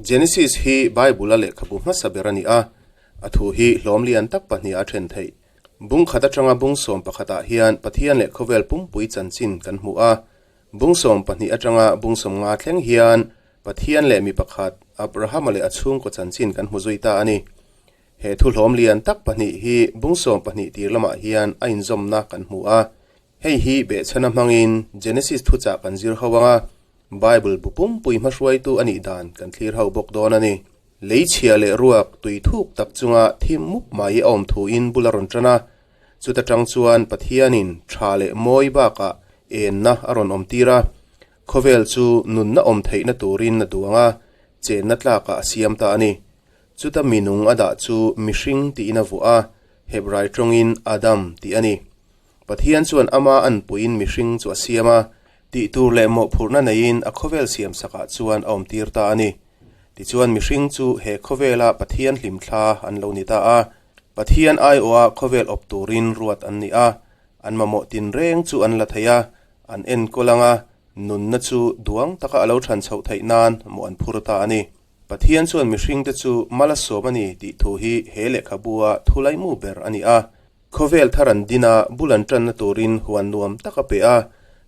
Genesis hi Bible-a lehkhabu hmasa ber a ni a, a thu hi hlawm lian tak pahniha a then theih. Bung khat atanga bung sawm pakhatah hian Pathian leh khawvel pumpui chanchin kan hmu a. Bung sawm pahnih atanga bung sawm nga thleng hian Pathian leh mi pakhat, Abrahama leh a chhungkaw chanchin kan hmu zui ta a ni. He thu hlawm lian tak pahnih hi bung sawm pahnih tir lamah hian a inzawmna kan hmu a. Hei hi behchhana hmangin Genesis thuchah kan zir ho ang a, Bible bu pumpui hmahruaitu a nih dan kan thlir ho bawk dawn a ni. Leichhia leh ruak tui thuk tak chunga thim mup mai a awm thuin bul a rawn tan a, chuta tang chuan Pathianin tha leh mawi bakah enna a rawn awm tir a, khawvel chu nunna awm theihna turin a duang a, chenna tlakah a siam ta a ni. Chuta minung a dah chu mihring tiin a vuah a, Hebrai tawngin Adam tih a ni. Pathian chuan ama anpuiin mihring chu a siam a, tih tur leh mawhphurhna neiin a khawvel siamsakah chuan a awmtir ta a ni. Tichuan mihring chu he khawvela Pathian hlimthla an lo ni ta a, Pathian aiawha khawvel awp turin ruat an ni a, an mamawh tinreng chu an la thei a, an enkawl ang a, nunna chu duang taka a lo than chhoh theih nan mawh an phur ta a ni. Pathian chuan mihringte chu mal a sawm a ni tih thu hi he lehkhabua thu laimu ber a ni a. Khawvel thar an din a, bul an tanna turin huan nuam tak a pe a,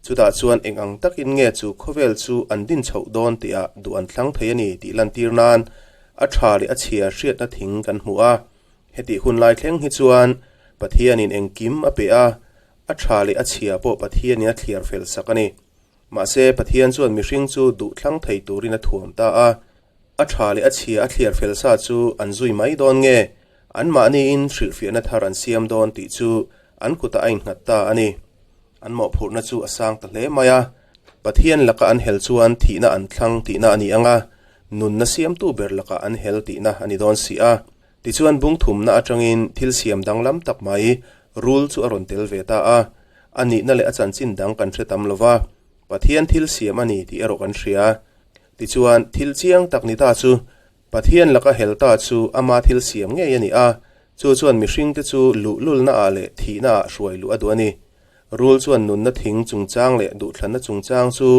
chutah chuan eng ang takin nge chu khawvel chu an din chhoh dawn tihah duh an thlang thei a ni tih lantir nan a tha leh a chhia hriatna thing kan hmu a. Hetih hun lai thleng hi chuan Pathianin engkim a pe a, a tha leh a chhia pawh Pathianin a thliar fel sak a ni. Mahse, Pathian chuan mihring chu duh thlang thei turin a thuam ta a, a tha leh a chhia a thliar fel sa chu an zui mai dawn nge? Anmahniin hrilhfiahna thar an siam dawn tih chu an kutah a innghat ta a ni. An mawhphurhna chu a sang ta hle mai a. Pathian laka an hel chuan thihna an thlang tihna a ni ang a, nunna siamtu ber lakah an hel tihna a ni dawn si a. Tichuan bungthumna atangin thil siam danglam tak mai rul chu a rawn tel ve ta a. A nihna leh a chanchin dang kan hre tam lo va, Pathian thil siam a ni tih erawh kan hria. Tichuan thil chiang tak ni ta chu Pathian laka hel ta chu ama thil siam ngei a ni a, chu chuan mihringte chu luhlulnaah leh thihnaah hruai luh a duh a ni. Rul chuan nunna thing chungchang leh duhthlanna chungchang chu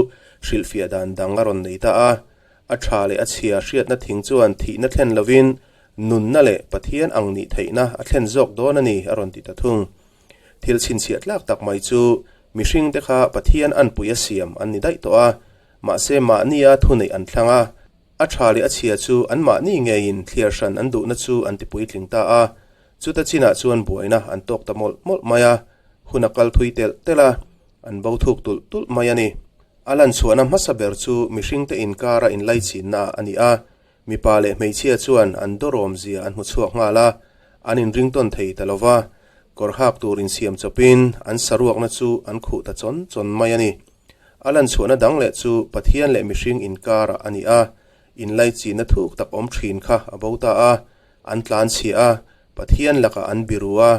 hrilhfiah dan dang a rawn nei ta a. A tha leh a chhia hriatna thing chuan thihna thlen lovin nunna leh Pathian ang nih theihna a thlen zawk dawn a ni a rawn ti ta thung. Thil chhinchhiah tlak tak mai chu mihringte kha Pathian anpui a siam an ni daih tawh a, mahse mahnia thuneih an thlang a. A tha leh a chhia chu anmahni ngeiin thliar hran an duhna chu an ti puitling ta a, chuta chinah chuan buaina an tawk ta mawlh mawlh mai a, hun a kal thui telh telh a, an bo thuk tulh tulh mai a ni. A lan chhuahna hmasa ber chu mihringte inkara inlaichinna a ni a, mipa leh hmeichhia chuan an dawrawm zia an hmu chhuak nghal a, an inringtawn thei ta lo va, kawr hak tur insiam chawpin an saruakna chu an khuh ta chawn chawn mai a ni. A lan chhuahna dang leh chu Pathian leh mihring inkarah a ni a, inlaichihna thuk tak awm thin kha a bo ta a, an tlan chhiah a, Pathian lakah an biru a,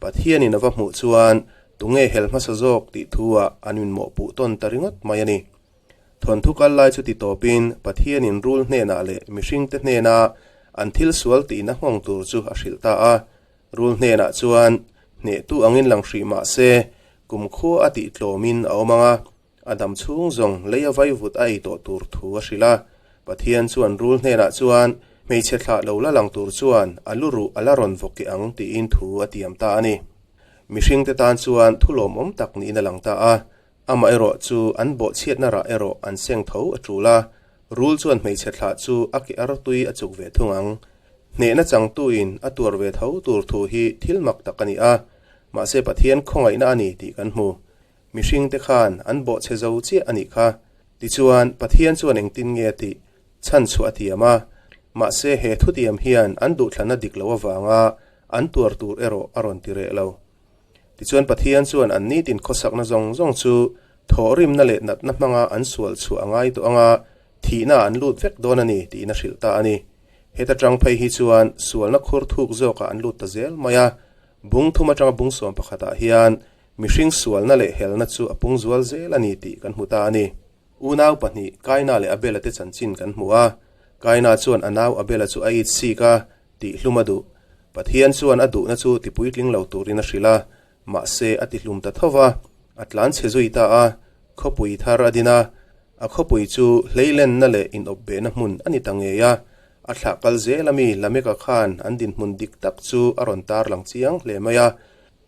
Pathianin a va hmuh chuan tunge hel hmasa zawk tih thu-ah an inmawhpuh tawn ta ringawt mai a ni. Thawnthu kal lai chu ti tawpin Pathianin rul hnenah leh mihringte hnena an thil sual tihna nghawng tur chu a hrilh ta a, rul hnenah chuan hnehtu angin lang hrih mah se Kumkhua a tih tlawmin a awm ang a, a dam chhung zawng lei a vaivut a ei tawh tur thu a hrilh a. Pathian chuan rul hnenah chuan hmeichhe thlah lo la lang tur chuan a lu ruh a la rawn vawk keh ang tiin thu a tiam ta a ni. Mihringte tan chuan thu lawmawm tak niin a lang ta a, amaherawh chu an bawhchhiatna rah erawh an seng tho a tul a, rul chuan hmeichhe thlah chu a ke artui a chuk ve thung ang. Hnehna changtuin a tuar ve tho tur thu hi thil mak tak a ni a, Mahse Pathian khawngaihna a ni tih kan hmu. Mihringte khan an bawhchhe zo chiah a nih kha. Tichuan, Pathian chuan engtin nge a tih? Chhan chhuah a tiam a. Mahse he thutiam hian an duhthlanna dik loh avanga an tuar tur erawh a rawn ti reh lo. Tichuan Pathian chuan an nitin khawsakna zawng zawng chu thawhrimna leh natna hmanga an sual chhuah a ngai tawh anga thihna an lut vek dawn a ni tiin a hrilh ta a ni. Heta tang phei hi chuan sualna khur thuk zawkah an lut ta zel mai a. Bung thum atanga bung sawm pakhatah hian mihring sualna leh helna chu a pung zual zel a ni tih kan hmu ta a ni. Unau pahnih, Kaina leh Abela te chanchin kan hmu a. Kaina chuan a nau Abela chu a it sik a, tih hlum a duh. Pathian chuan a duhna chu tipuitling lo turin a hrilh a, mahse a tihlum ta tho va, a tlanchhe zui ta a, khawpui thar a din a. A khawpui chu hleilenna leh inawpbehna hmun a ni ta ngei a. A thlah kal zel ami Lameka khan an dinhmun dik tak chu a rawn tarlang chiang hle mai a.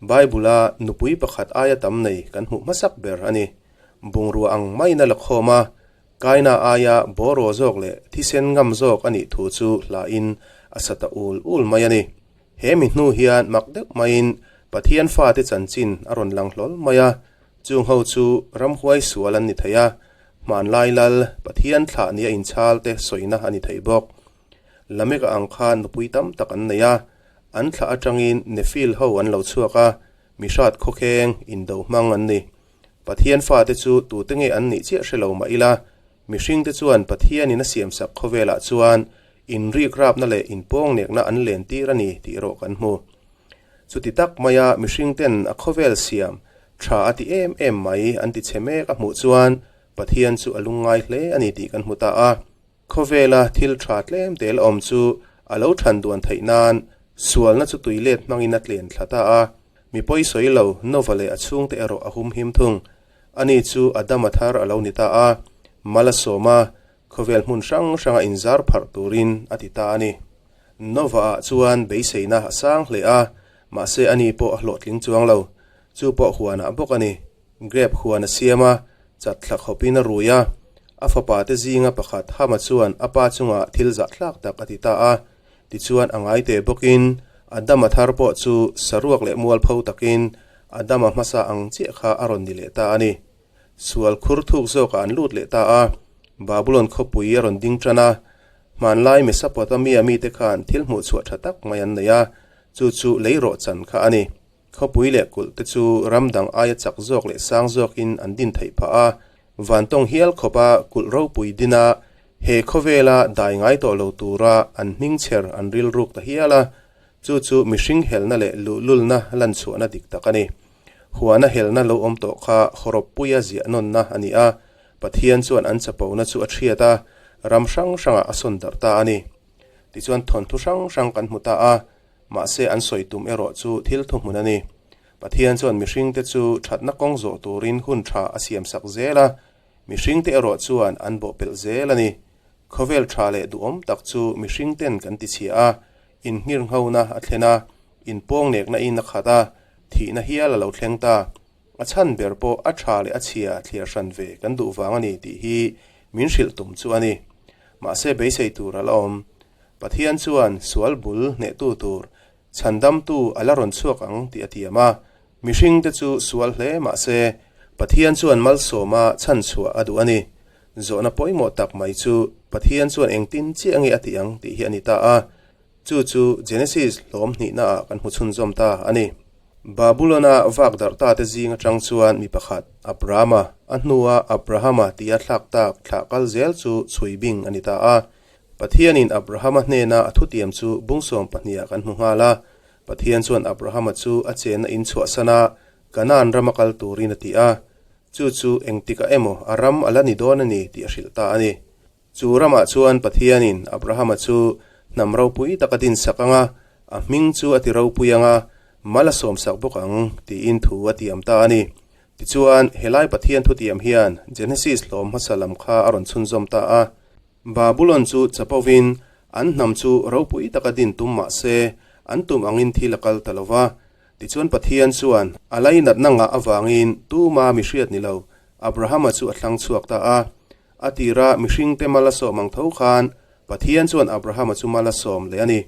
Bible-a nupui pakhat aia tam nei kan hmuh hmasak ber a ni. Bungrua ang maiin a la khawm a, Kaina aia bawraw zawk leh thisen ngam zawk a nih thu chu hlain a sa ta ul ul mai a ni. He mi hnu hian mak deuh maiin Pathian fate chanchin a rawn lang hlawl mai a, chung ho chu ramhuai sual an ni thei a, hmanlai lal Pathian thlah nia inchhal te sawina a ni thei bawk. Lameka ang khan nupui tam tak an nei a, an thlah atangin Nephil ho an lo chhuak a, mihrat khawkheng indo hmang an ni. Pathian fate chu tute nge an nih chiah hre lo mah ila, mihringte chuan Pathianin a siamsak khawvelah chuan inrikrapna leh inpawngnekna an lentir a ni tih erawh kan hmu. Chuti tak maia mihringten a khawvel siam tha a ti em em mai an ti chhe mek a hmuh chuan Pathian chu a lungngai hle a ni tih kan hmu ta a. Khawvela thil tha tlem tel awm chu a lo than duan theih nan sualna chu tui let hmangin a tlen thla ta a. Mi pawi sawi lo Nova leh a chhungte erawh a hum him thung. Ani chu Adama thar a lo ni ta a, mal a sawm a, khawvel hmun hrang hranga inzar pharh turin a ti ta a ni. Nova-ah chuan beiseina a sang hle a, mahse ani pawh a hlawhtling chuang lo. Chu pawh huanah bawk a ni. Grape huan a siam a, chat thla khawpin a rui a. A fapa te zinga pakhat Hama chuan a pa chungah thil zahthlak tak a ti ta a. Tichuan a ngai teh bawkin Adama thar pawh chu saruak leh mualpho takin Adama hmasa ang chiah kha a rawn ni leh ta a ni. Sual khur thuk zawkah an lut leh ta a, Babulon khawpui a rawn ding tan a. Hmanlai Mesopotamia mite khan thil hmuhchhuah tha tak mai an nei a, chu chu lei rawhchan kha a ni. Khawpui leh kulh te chu ram dang aia chak zawk leh sang zawkin an din theih phah a, vantawng hial khawpa kulh ropui dina he khawvela dai ngai tawh lo tura an hming chher an rilruk ta hial a, chu chu mihring helna leh luhlulna lanchhuahna dik tak a ni. Huana helna lo awm tawh kha hawrawppuia ziah nawnna a ni a, Pathian chuan an chapona chu a thiat a, ram hrang hrangah a sawn darh ta a ni. Tichuan thawnthu hrang hrang kan hmu ta a, Mahse an sawi tum erawh chu thil thuhmun a ni. Pathian chuan mihringte chu thatna kawng zawh turin hun tha a siamsak zel a, mihringte erawh chuan an bawhpelh zel a ni. Khawvel tha leh duhawm tak chu mihringten kan tichhia a, inngirnghona a thlen a, inpawngnekna in a khat a, thihna hial a lo thleng ta. A chhan ber pawh a tha leh a chhia thliar hran ve kan duh vang a ni tih hi min hrilh tum chu a ni. Mahse beisei tur a la awm. Pathian chuan sual bul hnehtu tur chhandamtu a la rawn chhuak ang tih a tiam a. Mihringte chu sual hle mah se, Pathian chuan malsawma chhanchhuah a duh a ni. Zawhna pawimawh tak mai chu Pathian chuan engtin chiah nge a tih ang tih hi a ni ta a. Chu chu Genesis hlawm hnihnaah kan hmu chhunzawm ta a ni. Babulona vak darh ta te zing atang chuan mi pakhat, Abrama, a hnua Abrahama tia thlak tak thlah kal zel chu chhui bing a ni ta a. Pathianin Abrahama hnena a thutiam chu bungsawm pahnihah kan hmu nghal a. Pathian chuan Abrahama chu a chenna in chhuahsan a, Kanaan rama kal turin a ti a. Chu chu engtikah emaw a ram a la ni dawn a ni tih a hrilh ta a ni. Chu ramah chuan Pathianin Abrahama chu hnam ropui tak a dinsak ang a, a hming chu a ti ropui ang a, mal a sawmsak bawk ang tiin thu a tiam ta a ni. Tichuan, helai Pathian thutiam hian Genesis hlawm hmasa lam kha a rawn chhunzawm ta a. Babulon chu chapovin an hnam chu ropui taka din tum mah se, an tum angin thil a kal ta lo va. Tichuan Pathian chuan a lainatna ngah avangin tuma mi hriat ni lo Abrahama chu a thlang chhuak ta a. A tira mihringte mal a sawm ang tho khan Pathian chuan Abrahama chu mal a sawm leh a ni.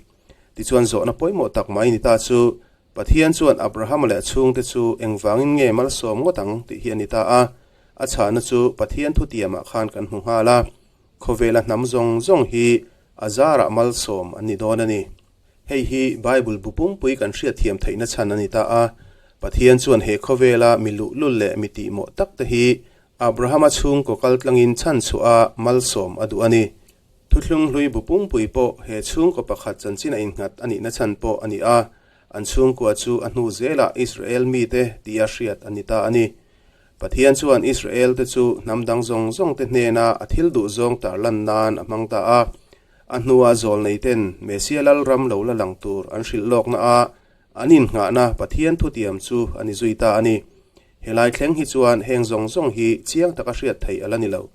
Tichuan zawhna pawimawh tak mai ni ta chu Pathian chuan Abrahama leh a chhungte chu engvangin nge malsawm ngawt ang tih hi a ni ta a. A chhahna chu Pathian thutiamah khan kan hmu nghal a. Khawvela hnam zawng zawng hi a zarah malsawm an ni dawn a ni. Hei hi Bible bu pumpui kan hriatthiam theihna chhan a ni ta a. Pathian chuan he khawvela mi luhlul leh mi tihmawh takte hi Abrahama chhungkaw kaltlangin chhanchhuah a malsawm a duh a ni. Thuthlung hlui bu pumpui pawh he chhungkaw pakhat chanchin a innghat a nihna chhan pawh a ni a, an chhungkua chu a hnu zelah Israel mite tia hriat a ni ta a ni. Pathian chuan Israel te chu hnam dang zawng zawng te hnena a thil duh zawng tarlan nan a hmang ta a. A hnua zawlnei ten Mesia Lalram lo la lang tur an hrilh lawkna a an innghahna Pathian thutiam chu a ni zui ta a ni. Helai thleng hi chuan heng zawng zawng hi chiang taka hriat theih a la ni lo.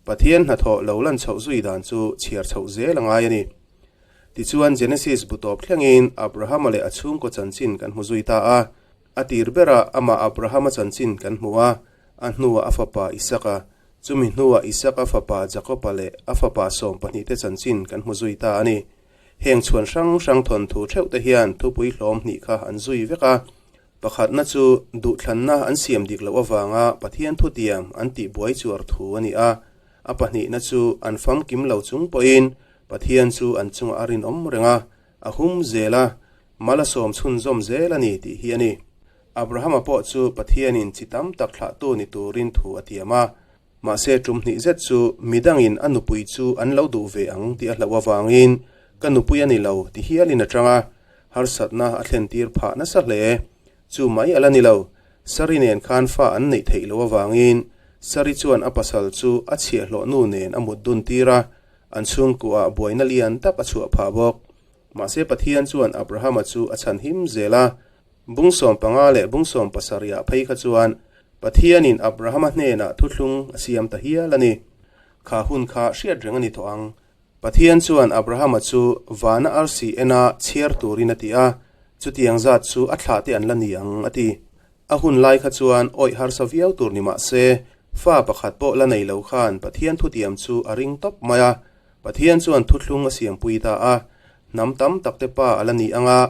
Pathian hnathawh lo lan chhoh zui dan chu chhiar chhoh zel a ngai a ni. Tichuan, Genesis bu tawp thlengin Abrahama leh a chhungkaw chanchin kan hmu zui ta a. A tir berah amah Abrahama chanchin kan hmu a, a hnuah a fapa Isaka, chumi hnuah Isaka fapa Jakoba leh a fapa sawmpahnihte chanchin kan hmu zui ta a ni. Heng chhuan hrang hrang thawnthu theuhte hian thupui hlawm hnih kha an zui vek a. Pakhatna chu duhthlanna an siam dik loh avanga Pathian thutiam an tih buai chuar thu a ni a. A pahnihna chu an famkim lo chung pawhin Pathian chu an chungah a rinawm reng a, a hum zel a, mal a sawm chhunzawm zel a ni tih hi a ni. Abrahama pawh chu Pathianin chi tam tak thlahtu ni turin thu a tiam a. Mahse tum hnih zet chu midangin a nupui chu an lo duh ve ang tih a hlauh avangin ka nupui a ni lo ti hialin a chang a, harsatna a thlentir phah nasa hle. Chu mai a la ni lo, Sari nen khan fa an neih theih loh avangin Sari chuan a pasal chu a chhiahhlawh nu nen a mut dun tir a, an chhungkuah buaina lian tak a chhuah phah bawk. Mahse Pathian chuan Abrahama chu a chhanhim zel a, Bung 15 leh bung 17 ah phei kha chuan Pathianin Abrahama hnenah thuthlung a siam ta hial a ni. Kha hun kha hriat reng a ni tawh ang. Pathian chuan Abrahama chu vana arsi ena chhiar turin a ti a, chutiang zat chu a thlah te an la ni ang a ti. A hun lai kha chuan awih harsa viau tur ni mah se, fa pakhat pawh la nei lo khan Pathian thutiam chu a ring tawp mai a. Pathian chuan thuthlung a siampui ta a, hnam tam takte pa a la ni ang a,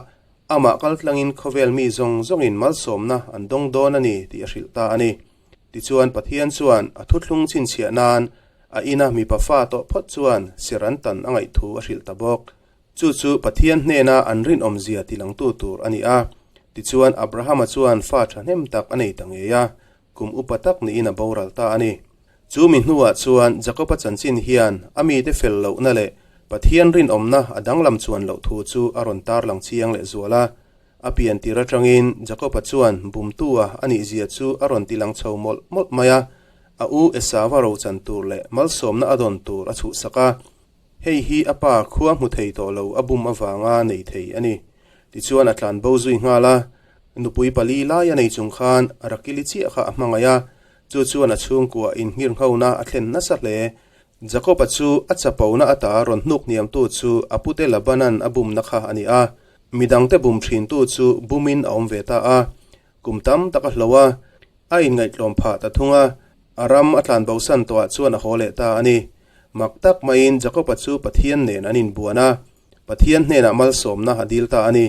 Amah kaltlangin khawvel mi zawng zawngin malsawmna an dawng dawn a ni tih a hrilh ta a ni. Tichuan Pathian chuan a thuthlung chhinchhiah nan a ina mipa fa tawh phawt chuan ser an tan a ngaih thu a hrilh ta bawk. Chu chu Pathian hnena an rinawmzia tilangtu tur a ni a. Tichuan Abrahama chuan fa thahnem tak a nei ta ngei a, kum upa tak niin a boral ta a ni. Chu mi hnuah chuan Jakoba chanchin hian a mite fel lohna leh Pathian rinawmna a danglam chuan loh thu chu a rawn tarlang chiang leh zual a. A pian tir atangin Jakoba chuan bumtua a nihzia chu a rawn tilang chho mawlh mawlh mai a, a u Esauva rochan tur leh malsawmna a dawn tur a chhuhsak a. Hei hi a pa khua hmu thei tawh lo a bum avanga nei thei a ni. Tichuan a tlan bo zui nghal a, nupui pali lai a nei chung khan Rakili chiah kha a hmangaih a, Chu chuan a chhungkua inngirnghona a thlen nasa hle. Jakob-a chu a chapona ata rawn hnuk hniamtu chu a pute Laban-a'n a bumna kha a ni a, midangte bum thintu chu bumin a awm ve ta a. Kum tam tak a hloh a, a inngaihtlawm phah ta thung a, a ram a tlan bosan tawhah chuan a haw leh ta a ni. Mak tak maiin Jakob-a chu Pathian nen an inbuan a, Pathian hnenah malsawmna a dil ta a ni.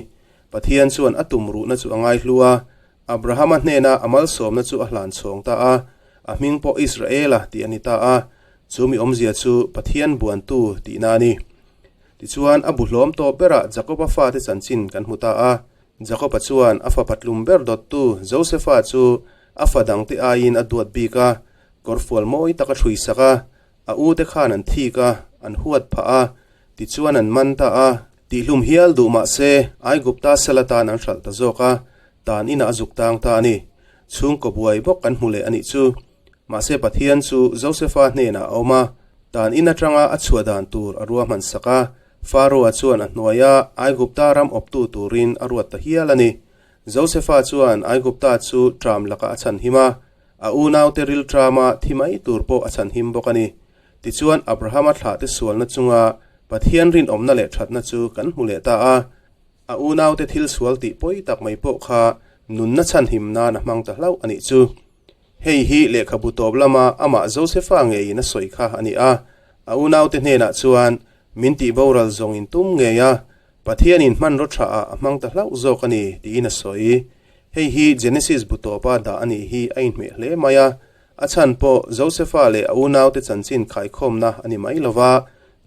Pathian chuan a tumruhna chu a ngaihlu a, Abrahama hnena a malsawmna chu a hlan chhawng ta a, a hming pawh Israela tih a ni ta a, chu mi awmzia chu Pathian buantu tihna a ni. Tichuan, a bu hlawm tawp berah Jakoba fate chanchin kan hmu ta a. Jakoba chuan a fapa tlum ber dawttu Josefa chu a fa dangte aiin a duat bik a, kawrfual mawi tak a hruisak a, a ute khan an thik a, an huat phah a, tichuan an man ta a. Tihlum hial duh mah se, Aigupta sal atan an hralh ta zawk a, tan inah a zuk tang ta a ni. Chhungkaw buai bawk kan hmu leh a nih chu. Mahse Pathian chu Josefa hnenah a awm a, tan in atanga a chhuah dan tur a ruahman sak a, Faroa chuan a hnuaia Aigupta ram awptu turin a ruat ta hial a ni. Josefa chuan Aigupta chu tram lakah a chhanhim a, a unaute ril trama thi mai tur pawh a chhanhim bawk a ni. Tichuan Abrahama thlahte sualna chunga Pathian rinawmna leh thatna chu kan hmu leh ta a. A unaute thil sual tih pawi tak mai pawh kha nunna chhanhim nan a hmang ta hlauh a nih chu. Hei hi lehkhabu tawp lama amah Josefa ngeiin a sawi kha a ni a. A unaute hnenah chuan, Min tih boral zawng in tum ngei a, Pathianin hmanraw tha ah a hmang ta hlauh zawk a ni, tiin a sawi. Hei hi Genesis bu tawpa dah a nih hi a inhmeh hle mai a. A chhan pawh Josefa leh a unaute chanchin khaikhawmna a ni mai lova,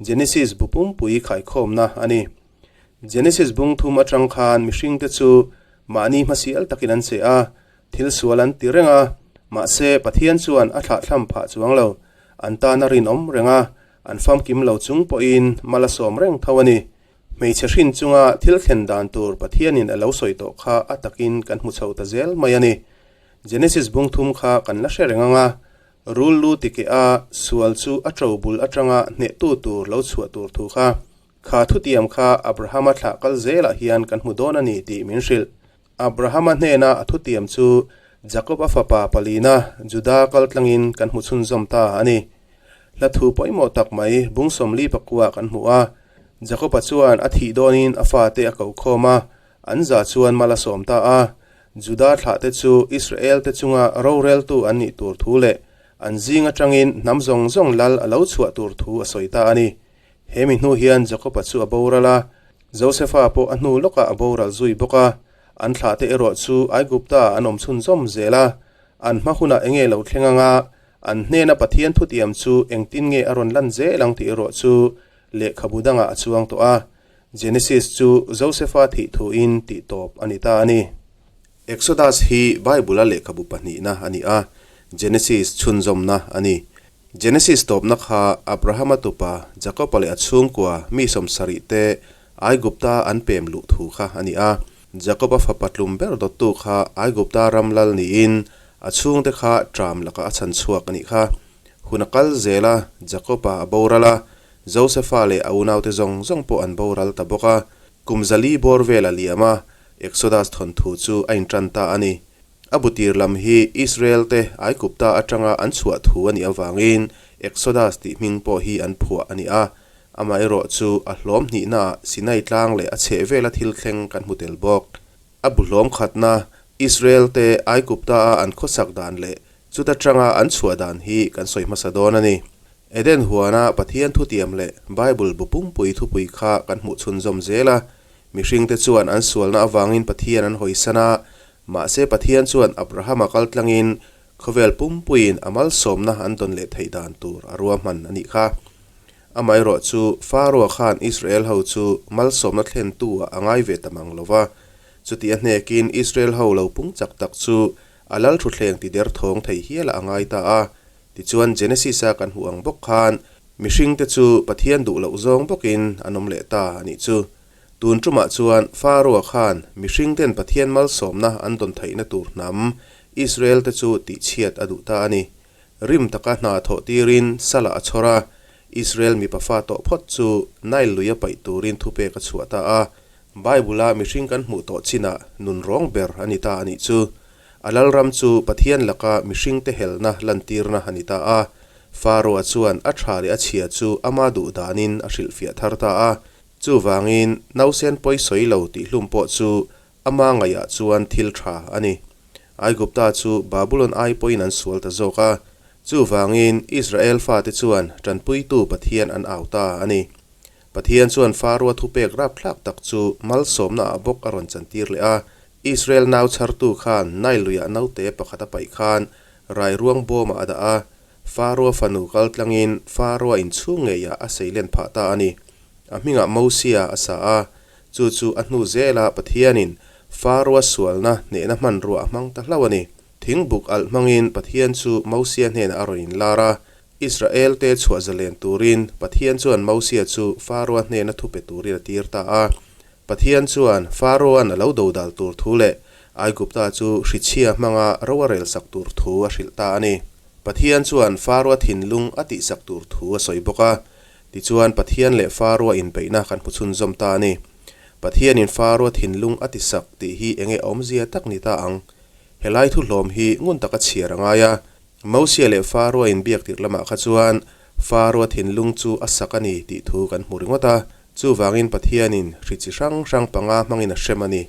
Genesis bu pumpui khaikhawmna a ni. Genesis bung thum atang khan mihringte chu mahni hmasial takin an che a, thil sual an ti reng a, mahse Pathian chuan a thlahthlam phah chuang lo, an tan a rinawm reng a, an famkim lo chung pawhin mal a sawm reng tho a ni. Hmeichhe hrin chunga thil thlen dan tur Pathianin a lo sawi tawh kha a takin kan hmu chho ta zel mai a ni. Genesis bung thum kha kan la hre reng ang a, rul lu ti keh a, sual chu a ṭo bul atanga hnehtu tur lo chhuah tur thu kha. Kha thutiam kha Abrahama thlah kal zelah hian kan hmu dawn a ni tih min hrilh. Abrahama hnena a thutiam chu Jakob-a fapa palina Juda kal tlangin kan hmu chhunzawm ta a ni. Hla thu pawimawh tak mai bung 44 kan hmu a. Jakoba chuan a thih dawnin a fate a ko khawm a, an za chuan mal a sawm ta a. Juda thlahte chu Israelte chunga roreltu an nih tur thu leh an zing atangin hnam zawng zawng lal a lo chhuah tur thu a sawi ta a ni. He mi hnu hian Jakoba chu a boral a, Josefa pawh a hnu lawkah a boral zui bawk a. An thlahte erawh chu Aigupta an awm chhunzawm zel a, an hma hunah enge lo thleng anga an hnena Pathian thutiam chu engtin nge a rawn lan zel ang tih erawh chu lehkhabu dangah a chuang tawh a. Genesis chu Josefa thih thuin tih tawp a ni ta a ni. Exodus hi Bible-a lehkhabu pahnihna a ni a, Genesis chhunzawmna a ni. Genesis tawpna kha Abrahama tupa Jakoba leh a chhungkua mi sawmsarih te Aigupta an pem luh thu kha a ni a. Jakoba fapa tlum ber dawttu kha Aigupta ram lal niin a chhungte kha ṭam lakah a chhan chhuak a nih kha. Hun a kal zel a, Jakoba a boral a, Josefa leh a unaute zawng zawng pawh an boral ta bawk a. Kum zali bawr vel a liam a, Exodus thawnthu chu a inṭan ta a ni. A bu tir lam hi Israel-te Aigupta atanga an chhuah thu a nih avangin Exodus tih hming pawh hi an phuah a ni a. Amaherawh chu a hlawm hnihnaah Sinai tlang leh a chhehvela thil thleng kan hmu tel bawk. A bu hlawm khatna Israel-te Aigupta-a an khawsak dan leh chuta tanga an chhuah dan hi kan sawi hmasa dawn a ni. Eden huana Pathian thutiam leh Bible bu pumpui thupui kha kan hmuh chhunzawm zel a. Mihringte chuan an sualna avangin Pathian an hawisan a, Mahse Pathian chuan Abrahama kal tlangin khawvel pumpuiin a malsawmna an dawn leh theih dan tur a ruahman a nih kha. Amaherawh chu Faroa khan Israel ho chu malsawmna thlentu ah a ngai ve ta mang lo va. Chuti a hnekin Israel ho lo pung chak tak chu a lal thuthleng ti der thawng thei hial ah a ngai ta a. Tichuan Genesis-a kan hmuh ang bawk khan mihringte chu Pathian duh loh zawng bawkin an awm leh ta a nih chu. Tun tumah chuan Faroa khan mihringten Pathian malsawmna an dawn theihna tur hnam Israel-te chu tihchhiat a duh ta a ni. Rim taka hna thawh tirin Salah a chhawr a, Israel mipa fa tawh phawt chu Nile lui a paih turin thupek a chhuah ta a. Bible-a mihring kan hmuh tawh chinah nun rawng ber a ni ta a nih chu. A lalram chu Pathian laka mihringte helna lantirna a ni ta a. Faroa chuan a tha leh a chhia chu ama duh danin a hrilhfiah thar ta a. Chuvangin, nausen pawi sawi lo tih hlum pawh chu ama ngaihah chuan thil tha a ni. Aigupta chu Babulon ai pawhin an sual ta zawk a, chuvangin Israel fate chuan tanpuitu Pathian an au ta a ni. Pathian chuan Faroa thupek rapthlak tak chu malsawmna ah bawk a rawn chantir leh a, Israel nau chhartu khan Nile luiah naute pakhat a paih khan rai ruang bawmah a dah a, Faroa fanu kal tlangin Faroa inchhung ngeiah a seilen phah ta a ni. A hmingah Mosia a sa a, chu chu a hnu zela Pathianin Faroa sualna hnehna hmanrua a hmang ta hlauh a ni. Thingbuk alh hmangin Pathian chu Mosia hnenah a rawn inlar a, Israelte chhuah zalen turin Pathian chuan Mosia chu Faroa hnena thu pe turin a tir ta a. Pathian chuan Faroa'n a lo dodal tur thu leh Aigupta chu hrichhia hmanga ro a relsak tur thu a hrilh ta a ni. Pathian chuan Faroa thinlung a tihsak tur thu a sawi bawk a. Tichuan, Pathian leh Faroa inbeihna kan hmu chhunzawm ta a ni. Pathianin Faroa thinlung a tisak tih hi enge awmzia tak ni ta ang? Helai thuhlawm hi ngun taka chhiar a ngai a. Mosia leh Faroa inbiak tirh lamah kha chuan Faroa thinlung chu a sak a ni tih thu kan hmu ringawt a. Chuvangin Pathianin hri chi hrang hrang panga hmangin a hrem a ni.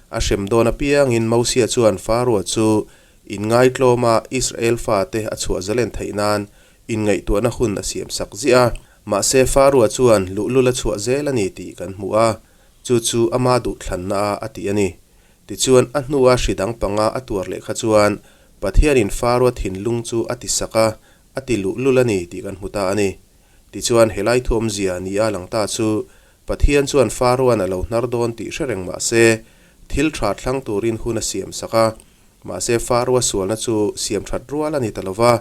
A hrem dawn apiangin Mosia chuan Faroa chu Inngaitlawma Israel fate a chhuah zalen theih nan inngaihtuahna hun a siam sak ziah a. Mahse Faroa chuan luhlul a chhuah zel a ni tih kan hmu a, chu chu ama duhthlanna a a ti a ni. Tichuan a hnua hri dang panga a tuar leh kha chuan Pathianin Faroa thinlung chu a ti sak a, a ti luhlul a ni tih kan hmu ta a ni. Tichuan helai thuawmzia ni a lang ta chu Pathian chuan Faroa'n a lo hnar dawn tih hre reng mah se, thil tha thlang turin hun a siam sak a. Mahse Faroa sualna chu siam that rual a ni ta lo va,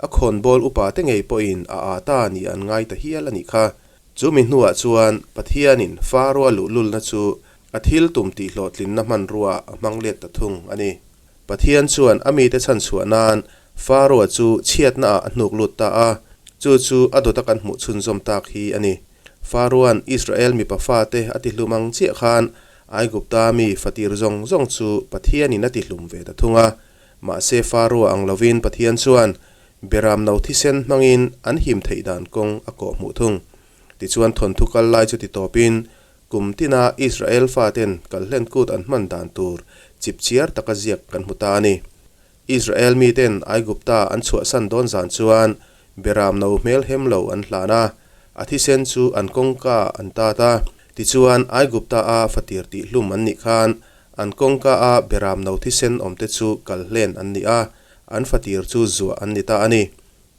a khawnbawl upa te ngei pawhin a â ta ni an ngai ta hial a nih kha. Chu mi hnuah chuan Pathianin Faroa luhlulna chu a thil tum tihhlawhtlinna hmanruaah a hmang let ta thung a ni. Pathian chuan a mite chhanchhuah nan Faroa chu chhiatnaah a hnuk lut ta a, chu chu a dawta kan hmuh chhunzawm tak hi a ni. Faroa'n Israel mipa fate a tihlum ang chiah khan Aigupta mi fatir zawng zawng chu Pathianin a tihlum ve ta thung a. Mahse Faroa ang lovin Pathian chuan Beram no thisen hmangin an him theih dan kawng a kawh hmuh thung. Tichuan thawnthu kal lai chu ti tawpin kum tina Israel faten kalhlen kut an hman dan tur chipchiar taka ziak kan hmu ta a ni. Israel miten Aigupta an chhuahsan dawn zan chuan Beram no hmel hem lo an hlan a, a thisen chu an kawngka an tat a. Tichuan Aigupta a fatir tih hlum an nih khan an kawngka a Beram no thisen awmte chu kal hlen an ni a, an fatir chu zuah an ni ta a ni.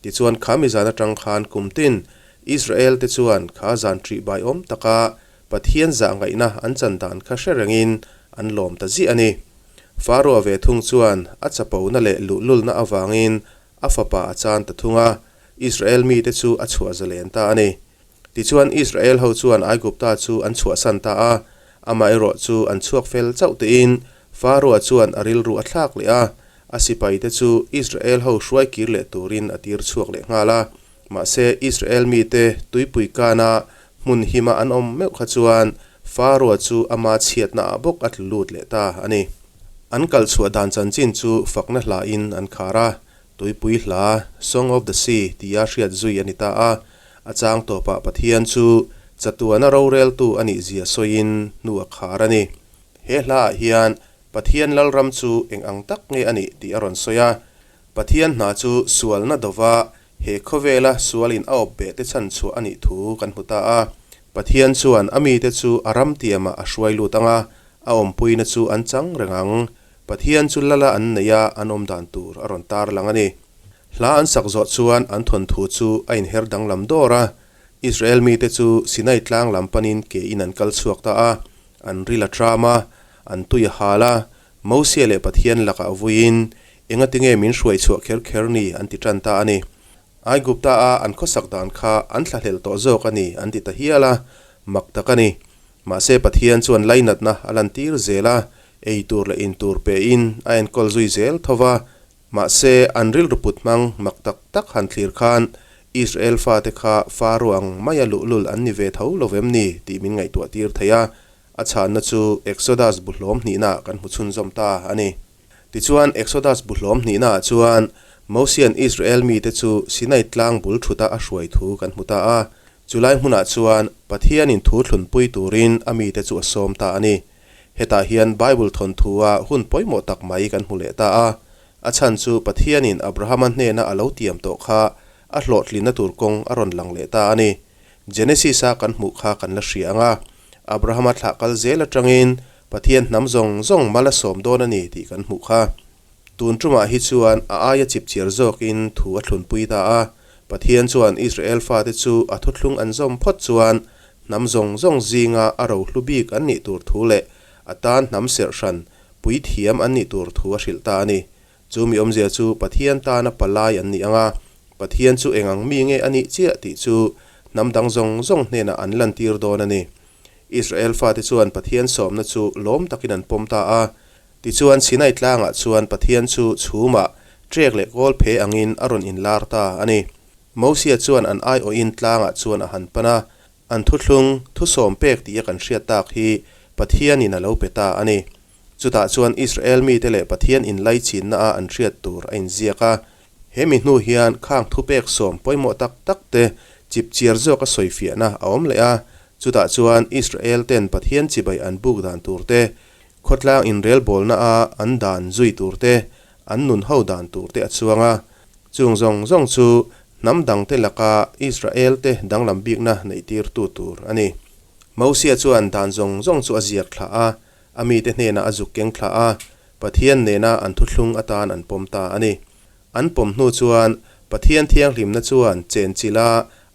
Tichuan kha mi zan atang khan kum tin Israel te chuan kha zan ṭih bai awm taka Pathian zah ngaihna an chan dan kha hre rengin an lawm ta ziah a ni. Faroa ve thung chuan a chapona leh luhlulna avangin a fapa a chan ta thung a, Israel mite chu a chhuah zalen ta a ni. Tichuan Israel ho chuan Aigupta chu an chhuahsan ta a, amaherawh chu an chhuak fel chauh tiin Faroa chuan a rilru a thlak leh a, a sipaite chu Israel ho hruai kir leh turin a tir chhuak leh nghal a. Mahse Israel mite tuipui kana hmun hima an awm meuh kha chuan Faroa chu ama chhiatna ah bawk a tlu lut leh ta a ni. An kal chhuah dan chanchin chu fakna hlain an khar a, Tuipui hla, Song of the Sea, tia hriat zui a ni ta a. A chang tawpah Pathian chu chatuana roreltu a nih zia sawiin hnu a khar a ni. He hlaah hian Pathian Lalram chu eng ang tak nge a nih tih a rawn sawi a. Pathian hna chu sualna dova he khawvela sualin a awp beh te chhan chhuah a nih thu kan hmu ta a. Pathian chuan a mite chu a ram tiamah a hruai lut ang a, a awmpuina chu an chang reng ang. Pathian chu lala an nei a, an awm dan tur a rawn tar lang a ni. Hla an sak zawh chuan an thawnthu chu a inher danglam dawr a. Israel mite chu Sinai tlang lam panin ke in an kal chhuak ta a. An ril a tram a, an tui a hal a, Mosia leh Pathian lakah vuiin, Engatinge min hruai chhuah kher kher ni? an ti tan ta a ni. Aigupta a an khawsak dan kha an thlahlel tawh zawk a ni an ti ta hial a, mak tak a ni. Mahse Pathian chuan lainatna a lantir zel a, ei tur leh in tur pein a enkawl zui zel tho va, mahse an rilru put hmang mak tak tak han thlir khan Israel fate kha fa ruang maia luhlul an ni ve tho lo vem ni tih min ngaihtuah tir thei a, A chhanna chu Exodus bu hlawm hnihnaah kan hmu chhunzawm ta a ni. Tichuan, Exodus bu hlawm hnihnaah chuan Mosia'n Israel mite chu Sinai tlang bul thuta a hruai thu kan hmu ta a. Chulai hmunah chuan Pathianin thu thlunpui turin a mite chu a sawm ta a ni. Hetah hian Bible thawnthua hun pawimawh tak mai kan hmu leh ta a. A chhan chu Pathianin Abrahama hnena a lo tiam tawh kha a hlawhtlinna tur kawng a rawn lang leh ta a ni. Genesis-a kan hmuh kha kan la hria ang a, Abrahama thlah kal zel atangin Pathian hnam zawng zawng mal a sawm dawn a ni tih kan hmuh kha. Tun tumah hi chuan a aia chipchiar zawkin thu a thlunpui ta a, Pathian chuan Israel fate chu a thuthlung an zawm phawt chuan hnam zawng zawng zinga a rohlu bik an nih tur thu leh a tan hnam serh hran puithiam an nih tur thu a hrilh ta a ni. Chu mi awmzia chu Pathian tana palai an nih ang a, Pathian chu eng ang mi nge a nih chiah tih chu hnam dang zawng zawng hnenah an lantir dawn a ni. Israel fate chuan Pathian sawmna chu lawm takin an pawm ta a. Tichuan Sinai tlangah chuan Pathian chu chhumah ṭek leh kawl phe angin a rawn inlar ta a ni. Mosia chuan an aiawhin tlangah chuan a han pan a, an thuthlung thusawm pek tih a kan hriat tak hi Pathianin a lo pe ta a ni. Chutah chuan Israel mite leh Pathian inlaichinna a an hriat tur a inziak a. He mi hnu hian khang thupek sawm pawimawh tak tak te chipchiar zawk a sawifiahna a awm leh a. Chutah chuan Israel ten Pathian chibai an buk dan tur te, khawtlang inrelbawlna a an dan zui tur te, an nun ho dan tur te a chuang a. Chung zawng zawng chu hnam dangte laka Israel te danglam bikna neihtirtu tur a ni. Mosia chuan dan zawng zawng chu a ziak thlah a, A mite hnenah a zuk keng thla a, Pathian nena an thuthlung atan an pawm ta a ni. An pawm hnu chuan Pathian thianghlimna chuan chenchilh a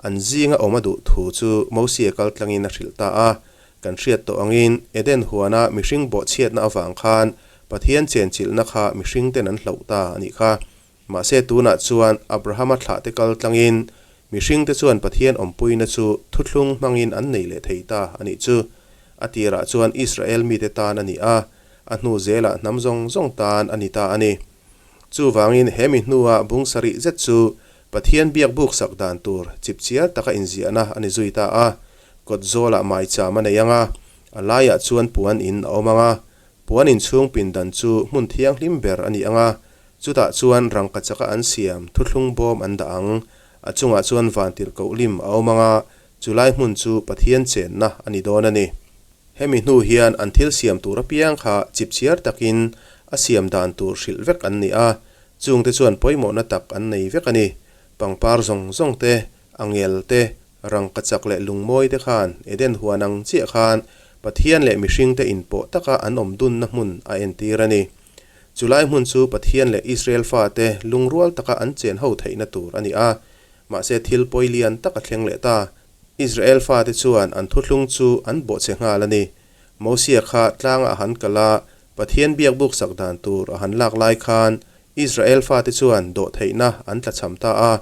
an zinga awm a duh thu chu Mosia kal tlangin a hrilh ta a. Kan hriat tawh angin Eden huana mihring bawhchhiatna avang khan Pathian chenchilhna kha mihringten an hloh ta a nih kha. Mahse tunah chuan Abrahama thlahte kal tlangin mihringte chuan Pathian awmpuina chu thuthlung hmangin an nei leh thei ta a nih chu. A tirah chuan Israel mite tan a ni a, a hnu zelah hnam zawng zawng tan a ni ta a ni. Chuvangin he mi hnua bung sarih zet chu Pathian biak buk sak dan tur chipchiar taka inziahna a ni zui ta a. Kawt zawlah maicham a nei ang a, a laiah chuan puan in a awm ang a, puan inchhung pindan chu hmun thianghlim ber a ni ang a, Chutah chuan rangkachaka an siam thuthlung bawm an dah ang. A chungah chuan vantirhkoh lim a awm ang a, Chulai hmun chu Pathian chenna a ni dawn a ni. Hemi hnu hian an thil siam tur apiang kha chipchiar takin a siam dan tur hrilh vek an ni a, chungte chuan pawimawhna tak an nei vek a ni. Pangpar zawng zawng te, angel te, rangkachak leh lungmawi te khan Eden huan ang chiah khan Pathian leh mihringte inpawh taka an awm dunna hmun a entir a ni. Chulai hmun chu Pathian leh Israel fate lungrual taka an chen ho theihna tur a ni a, mahse thil pawi lian tak a thleng leh ta. Israel fate chuan an thuthlung chu an bawhchhe nghal a ni. Mosia kha tlangah a han kal a, Pathian biakbuk sak dan tur a han lak lai khan Israel fate chuan dawhtheihna an tlachham ta a,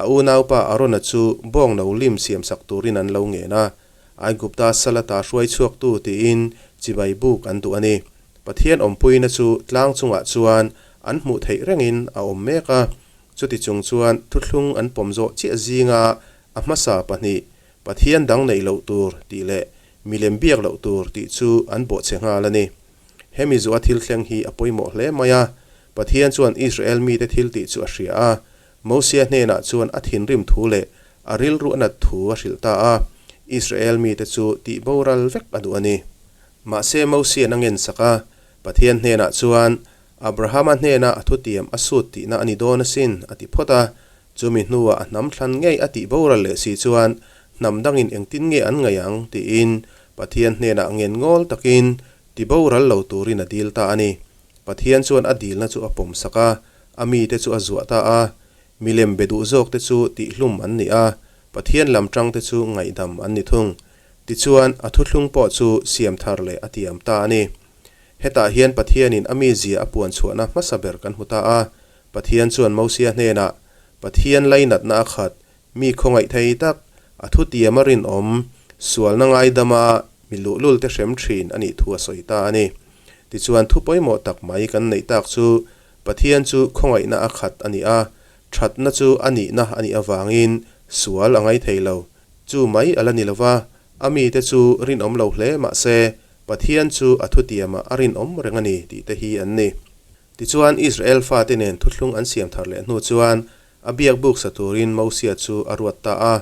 a unaupa Arona chu bawng no lim siamsak turin an lo ngen a. Aigupta Salata hruai chhuaktu tiin chibai buk an duh a ni. Pathian awmpuina chu tlang chungah chuan an hmuh theih rengin a awm mek a, chuti chung chuan thuthlung an pawm zawh chiah zinga a hmasa pahnih, Pathian dang neih loh tur tih leh milem biak loh tur tih chu an bawhchhe nghal a ni. Hemi zuah thil thleng hi a pawimawh hle mai a, Pathian chuan Israel mite thil tih chu a hria a, Mosia hnenah chuan a thinrim thu leh a rilru a nat thu a hrilh ta a, Israel mite chu tih boral vek a duh a ni. Mahse Mosia'n a ngensak a, Pathian hnenah chuan, Abrahama hnena a thutiam a sut tihna a ni dawn asin, a ti phawt a. Chumi hnuah a hnam thlan ngei a tih boral leh si chuan hnam dangin engtin nge an ngaih ang tiin Pathian hnenah ngen ngawl takin ti boral lo turin a dil ta a ni. Pathian chuan a dilna chu a pawmsak a, a mite chu a zuah ta a. Milem be duh zawkte chu tihhlum an ni a, Pathian lam tangte chu ngaihdam an ni thung. Tichuan, a thuthlung pawh chu siam thar leh a tiam ta a ni. Hetah hian Pathianin a mizia a puan chhuahna hmasa ber kan hmu ta a. Pathian chuan Mosia hnenah, Pathian lainatna a khat, mi khawngaih thei tak, a thutiam a rinawm, sualna ngaidama mi luhlulte hrem thin a nih thu a sawi ta a ni. Tichuan thu pawimawh tak mai kan neih tak chu Pathian chu khawngaihna a khat a ni a, thatna chu a nihna a nih avangin sual a ngai thei lo. Chu mai a la ni lo va, a mite chu rinawm lo hle mah se Pathian chu a thutiamah a rinawm reng a ni tih te hi an ni. Tichuan Israel fate nen thuthlung an siam thar leh hnu chuan a biak buk sa turin Mosia chu a ruat ta a,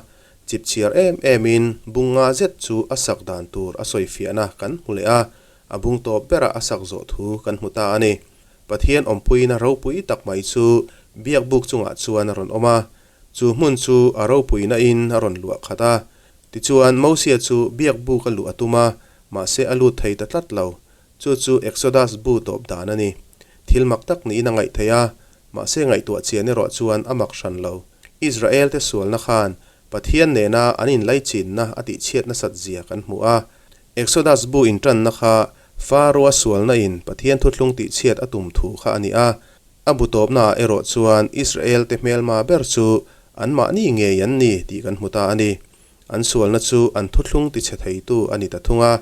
chipchhiar em emin bung nga zet chu a sak dan tur a sawifiahna kan hmu leh a, a bung tawp berah a sak zawh thu kan hmu ta a ni. Pathian awmpuina ropui tak mai chu biak buk chungah chuan a rawn awm a, chu hmun chu a ropuina in a rawn luah khat a. Tichuan Mosia chu biak buk a luh a tum a, mahse a lut thei ta tlat lo. Chu chu Exodus bu tawp dan a ni. Thil mak tak niin a ngaih theih a, mahse ngaihtuah chian erawh chuan a mak hran lo. Israel-te sualna khan Pathian nena an inlaichinna a tihchhiat nasat zia kan hmu a. Exodus bu intanna kha Pharaoh-a sualna in Pathian thuthlung tihchhiat a tum thu kha a ni a. A bu tawpnaah erawh chuan Israel-te hmelma ber chu anmahni ngei an ni tih kan hmu ta a ni. An sualna chu an thuthlung tichhe theitu a ni ta thung a.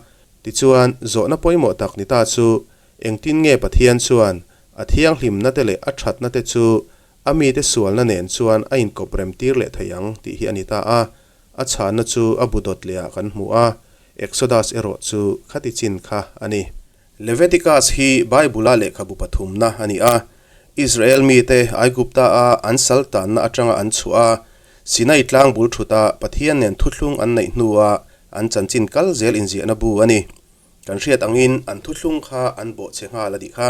Tichuan, zawhna pawimawh tak ni ta chu, engtin nge Pathian chuan a thianghlimna te leh a thatna te chu a mite sualna nen chuan a inkawp rem tir leh thei ang tih hi a ni ta a. A chhanna chu a bu dawt lehah kan hmu a, Exodus erawh chu khati chin kha a ni. Leviticus hi Bible-a lehkhabu pathumna a ni a. Israel mite Aigupta-a an sal tanna atanga an chhuah a, Sinai tlang bul thuta Pathian nen thuthlung an neih hnua an chanchin kal zel inziahna bu a ni. Kan hriat angin an thuthlung kha an bawhchhe nghal a nih kha.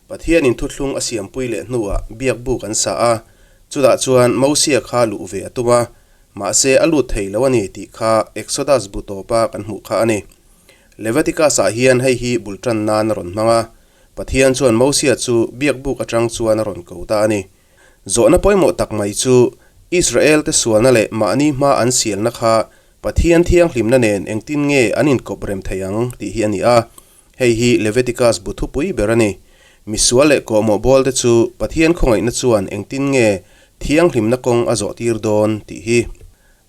Pathianin thuthlung a siampui leh hnuah biak buk an sa a, chutah chuan Mosia kha luh ve a tum a, mahse a lut thei lo a ni tih kha Exodus bu tawpa kan hmuh kha a ni. Leviticus-ah hian hei hi bul tan nan a rawn hmang a, Pathian chuan Mosia chu biak buk atang chuan a rawn ko ta a ni. Zawhna pawimawh tak mai chu, Israel-te sualna leh mahni hma an sialna kha Pathian thianghlimna nen engtin nge an inkawp rem thei ang tih hi a ni a. Hei hi Leviticus bu thupui ber a ni. Misual leh kawhmawh bawlte chu Pathian khawngaihna chuan engtin nge thianghlimna kawng a zawhtir dawn tih hi.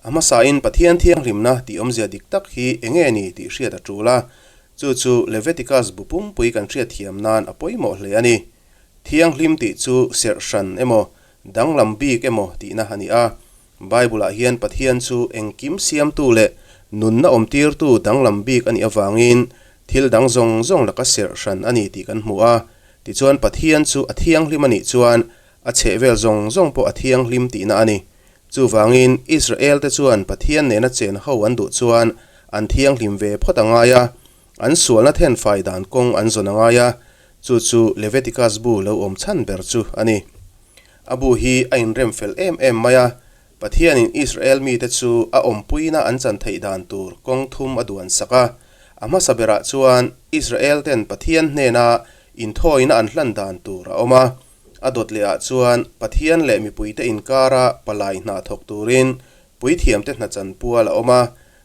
A hmasain Pathian thianghlimna tih awmzia dik tak hi enge ni tih hriat a tul a, chu chu Leviticus bu pumpui kan hriatthiam nan a pawimawh hle a ni. Thianghlim tih chu serh hran emaw, danglam bik emaw tihna a ni a. Bible-ah hian Pathian chu engkim siamtu leh nunna awmtirtu danglam bik a nih avangin thil dang zawng zawng laka serh hran a ni tih kan hmu a. Tichuan Pathian chu a thianghlim a nih chuan a chhehvel zawng zawng pawh a thianghlim tihna a ni. Chuvangin, Israelte chuan Pathian nena chen ho an duh chuan an thianghlim ve phawt a ngai a, an sualna thenfai dan kawng an zawn a ngai a, chu chu Leviticus bu lo awm chhan ber chu a ni. A bu hi a inrem fel em em mai a, Pathianin Israel mite chu a awmpuina an chan theih dan tur kawng thum a duan sak a. A hmasa berah chuan Israelten Pathian hnena inthawina an hlan dan tur a awm a. A dawt lehah chuan Pathian leh mipuite inkara palai hna thawk turin puithiamte hna chan pual a awm a.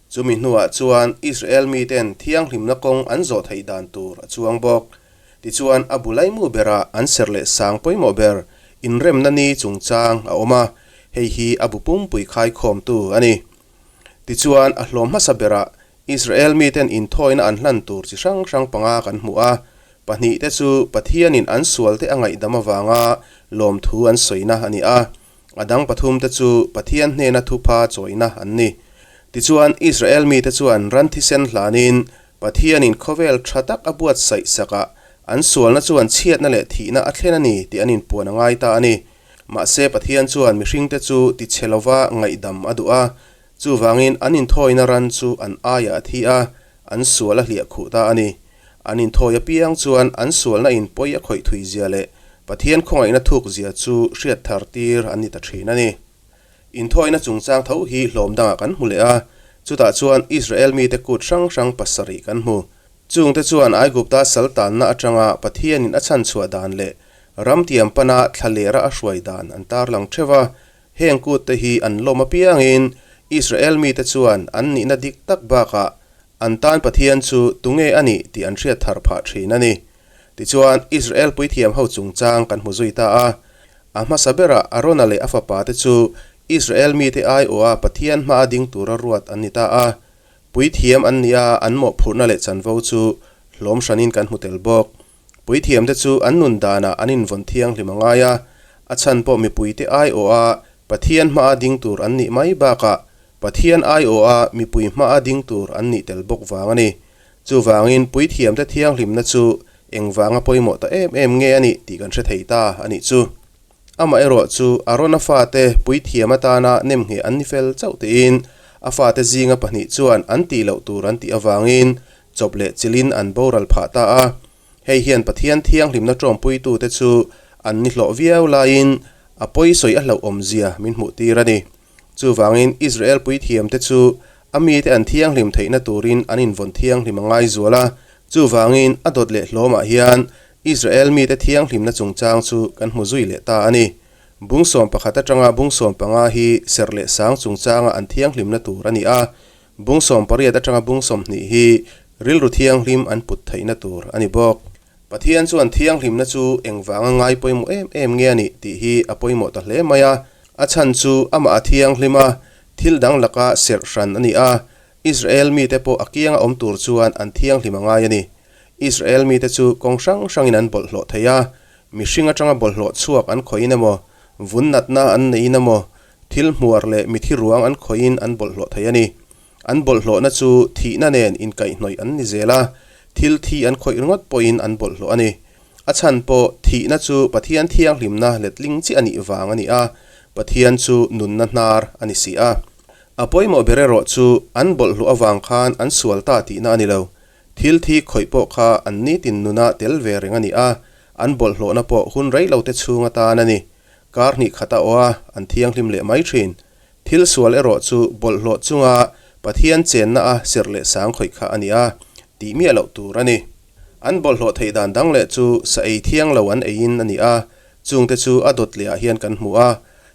Chumi hnuah chuan Israel miten thianghlimna kawng an zawh theih dan tur a chuang bawk. Tichuan, a bu laimu berah an serh leh sang pawimawh ber inremna ni chungchang a awm a, hei hi a bu pumpui khaikhawmtu a ni. Tichuan, a hlawm hmasa berah Israel miten inthawina an hlan tur chi hrang hrang panga kan hmu a, pahnihte chu Pathianin an sualte a ngaihdam avanga lawmthu an sawina a ni a, a dang pathumte chu Pathian hnena thupha chawina an ni. Tichuan, Israel mite chuan ran thisen hlanin Pathianin khawvel tha tak a buatsaih sakah an sualna chuan chhiatna leh thihna a thlen a ni tih an inpuan a ngai ta a ni. Mahse Pathian chuan mihringte chu tichhe lova ngaihdam a duh a, chuvangin an inthawina ran chu an aiah a thi a, an sual a hliah khuh ta a ni. An inthawi apiang chuan an sualna in pawi a khawih thui zia leh Pathian khawngaihna thuk zia chu hriat thar tir an ni ta thin a ni. Inthawina chungchang tho hi hlawm dangah kan hmu leh a, chutah chuan Israel mite kut hrang hrang pasarih kan hmu. Chungte chuan Aigupta sal tanna atanga Pathianin a chhanchhuah dan leh ram tiam pana thla lera a hruai dan an tarlang theuh a. Heng kutte hi an lawm apiangin Israel mite chuan an nihna dik tak bakah an tan Pathian chu tunge a nih tih an hriat thar phah thin a ni. Tichuan, Israel puithiam ho chungchang kan hmu zui ta a. A hmasa berah Arona leh a fapate chu Israel mite aiawha Pathian hmaa ding tura ruat an ni ta a. Puithiam an ni a, an mawhphurhna leh chanvo chu hlawm hranin kan hmu tel bawk. Puithiamte chu an nun danah an invawn thianghlim a ngai a, a chhan pawh mipuite aiawha Pathian hmaa ding tur an nih mai bakah Pathian aiawha mipui hmaa ding tur an nih tel bawk vang a ni. Chuvangin puithiamte thianghlimna chu engvanga pawimawh ta em em nge a nih tih kan hre thei ta a nih chu. Amaherawh chu Arona fate puithiam atana nemngheh an ni fel chauh tiin a fate zinga pahnih chuan an tih loh tur an tih avangin chawp leh chilhin an boral phah ta a. Hei hian Pathian thianghlimna tawmpuitute chu an ni hlawh viau laiin a pawisawi a hlauhawmzia min hmuhtir a ni. Chuvangin Israel puithiamte chu a mite an thianghlim theihna turin an invawn thianghlim a ngai zual a. Chuvangin a dawt leh hlawmah hian Israel mite thianghlimna chungchang chu kan hmu zui leh ta a ni. Bung sawm pakhat atanga bung sawm panga hi serh leh sang chungchanga an thianghlimna tur a ni a. Bung sawm pariat atanga bung 20 hi rilru thianghlim an put theihna tur a ni bawk. Pathian chuan thianghlimna chu engvanga ngai pawimawh em em nge a nih tih hi a pawimawh ta hle mai a. A chhan chu amah a thianghlim a, thil dang laka serh hran a ni a. Israel mite pawh a kianga awm tur chuan an thianghlim a ngai a ni. Israel mite chu kawng hrang hrangin an bawlhhlawh thei a, mihring atanga bawlhhlawh chhuak an khawihin emaw, vun natna an neihin emaw, thil hmuar leh mithi ruang an khawihin an bawlhhlawh thei a ni. An bawlhhlawhna chu thihna nen inkaihhnawih an ni zel a, thil thi an khawih ringawt pawhin an bawlhhlawh a ni. A chhan pawh thihna chu Pathian thianghlimna letling chi a nih vang a ni a, Pathian chu nunna hnar a ni si a. A pawimawh ber erawh chu an bawlhhlawh avang khan an sual ta tihna a ni lo. Thil thi khawih pawh kha an nitin nuna tel ve reng a ni a, an bawlhhlawhna pawh hun rei lote chhung atan a ni. Kar hnih khat a awh a, an thianghlim leh mai thin. Thil sual erawh chu bawlhhlawh chunga Pathian chenna a serh leh sang khawih kha a ni a, tih miah loh tur a ni. An bawlhhlawh theih dan dang leh chu sa ei thiang lo an eiin a ni a, chungte chu a dawt lehah hian kan hmu a.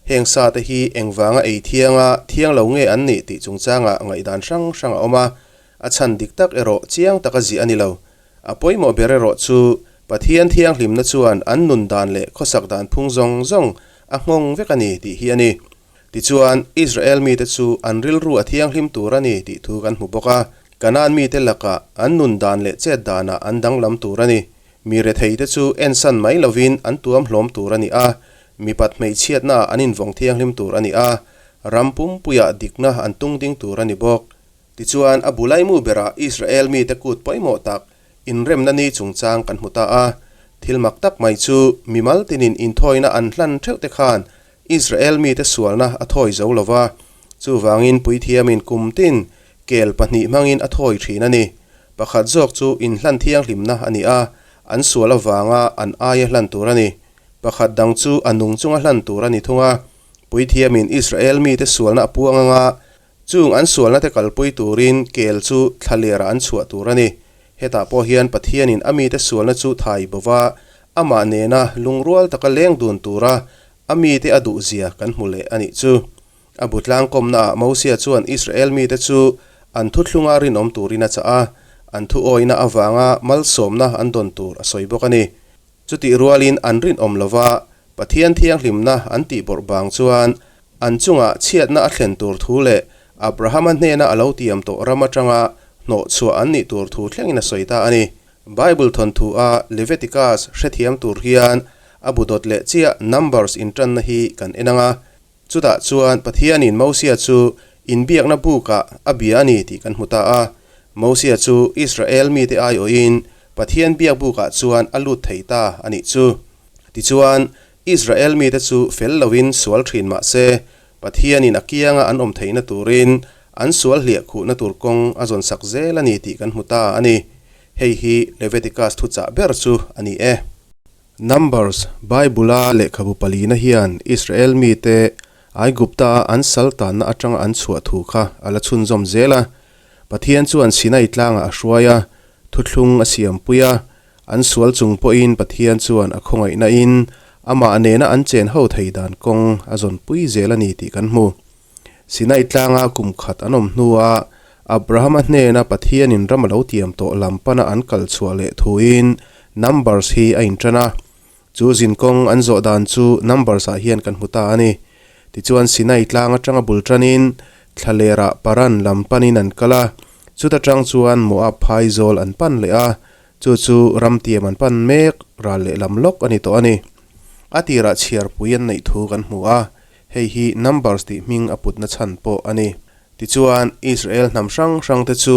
Heng sa te hi engvanga ei thianga thiang lo nge an nih tih chungchangah ngaihdan hrang hrang a awm a, a chhan dik tak erawh chiang taka ziah a ni lo. A pawimawh ber erawh chu Pathian thianghlimna chuan an nun dan leh khawsak dan phung zawng zawng a nghawng vek a ni tih hi a ni. Tichuan, Israel mite chu an rilru a thianghlim tur a ni tih thu kan hmu bawk a. Kanaan mite lakah an nun dan leh chet danah an danglam tur a ni. Mi retheite chu ensan mai lovin an tuam hlawm tur a ni a, mipat hmeichhiatnaah an invawng thianghlim tur a ni a, ram pumpuiah dikna an tung ding tur a ni bawk. Tichuan, a bu laimu berah Israel mite kut pawimawh tak inremna ni chungchang kan hmu ta a. Thil mak tak mai chu mimal tinin inthawina an hlan theuh te khan Israel mite sualna a thawi zo lo va. Chuvangin puithiamin kum tin kel pahnih hmangin a thawi thin a ni. Pakhat zawk chu inhlan thianghlimna a ni a, an sual avanga an aia hlan tur a ni. Pakhat dang chu a nung chunga hlan tur a ni thung a. Puithiamin Israel mite sualna a puang anga Chung an sualna te kalpui turin kel chu thlalerah an chhuah tur a ni. Hetah pawh hian Pathianin a mite sualna chu thai bo va, amah nena lungrual taka leng dun tura a mite a duhzia kan hmu leh a nih chu. A bu tlangkawmnaah Mosia chuan Israel mite chu an thuthlunga rinawm turin a chah a, an thuawihna avanga malsawmna an dawn tur a sawi bawk a ni. Chutih rualin an rinawm lova Pathian thianghlimna an tih bawrh bang chuan an chungah chhiatna a thlen tur thu leh Abrahama hnena a lo tiam tawh ram atanga hnawh chhuah an nih tur thu thlengin a sawi ta a ni. Bible thawnthu a Leviticus hrethiam tur hian a bu dawt leh chiah Numbers intanna hi kan en ang a. Chutah chuan Pathianin Mosia chu inbiakna bukah a bia a ni tih kan hmu ta a. Mosia chu Israel mite aiawhin Pathian biak bukah chuan a lut thei ta a nih chu. Tichuan, Israel mite chu fel loin sual thin mah se, Pathianin a kianga an awm theihna turin an sual hliah khuhna tur kawng a zawn sak zel a ni tih kan hmu ta a ni. Hei hi Leviticus thuchah ber chu a ni e. Numbers, Bible-a lehkhabu palina hian Israel mite Aigupta-a an sal tanna atanga an chhuah thu kha a la chhunzawm zel a. Pathian chuan Sinai tlangah a hruai a, thuthlung a siampui a, An sual chung pawhin Pathian chuan a khawngaihna in amah nena an chen ho thei dan kawng a zawnpui zel a ni tih kan hmu. Sinai tlanga kum khat an awm hnua Abrahama hnena Pathianin ram a lo tiam tawh lam pana an kal chhuah leh thuin Numbers hi a intan a. Chu zinkawng an zawh dan chu Numbers ah hian kan hmu ta a ni. Tichuan Sinai tlang atanga bul tanin Thlalerah Paran lam panin an kal a, chuta tang chuan Moab phaizawl an pan leh a, Chu chu ramtiam an pan mek ral leh lam lawk a ni tawh a ni. A tirah chhiarpui an neih thu kan hmu a, hei hi Numbers tih hming a putna chhan pawh a ni. Tichuan, Israel hnam hrang hrangte chu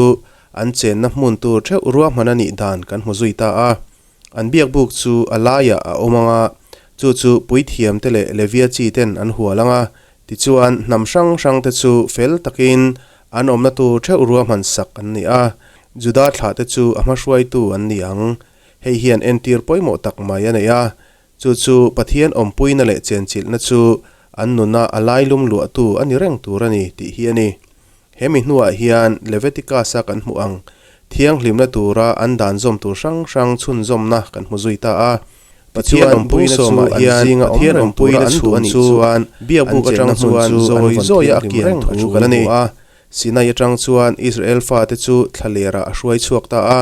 an chenna hmun tur theuh ruahman a nih dan kan hmu zui ta a. An biakbuk chu a laiah a awm ang a, chu chu puithiamte leh Levia chi ten an hual ang a. Tichuan, hnam hrang hrangte chu fel takin An awmna tur theuh ruahman sak an ni a, Juda thlahte chu a hmahruaitu an ni ang. Hei hian entir pawimawh tak mai a nei a, chu chu Pathian awmpuina leh chenchilhna chu an nuna a lailum luahtu a ni reng tur a ni tih hi a ni. He mi hnuah hian Leviticus-a kan hmuh ang thianghlimna tura an dan zawm tur hrang hrang chhunzawmna kan hmu zui ta a. Pathian awmpuina chu an zinga awm reng tura an duh a nih chuan biakbuk atang chuan zawi zawia a kian thu kan hmu a. Sinai atang chuan Israel fate chu thlalerah a hruai chhuak ta a,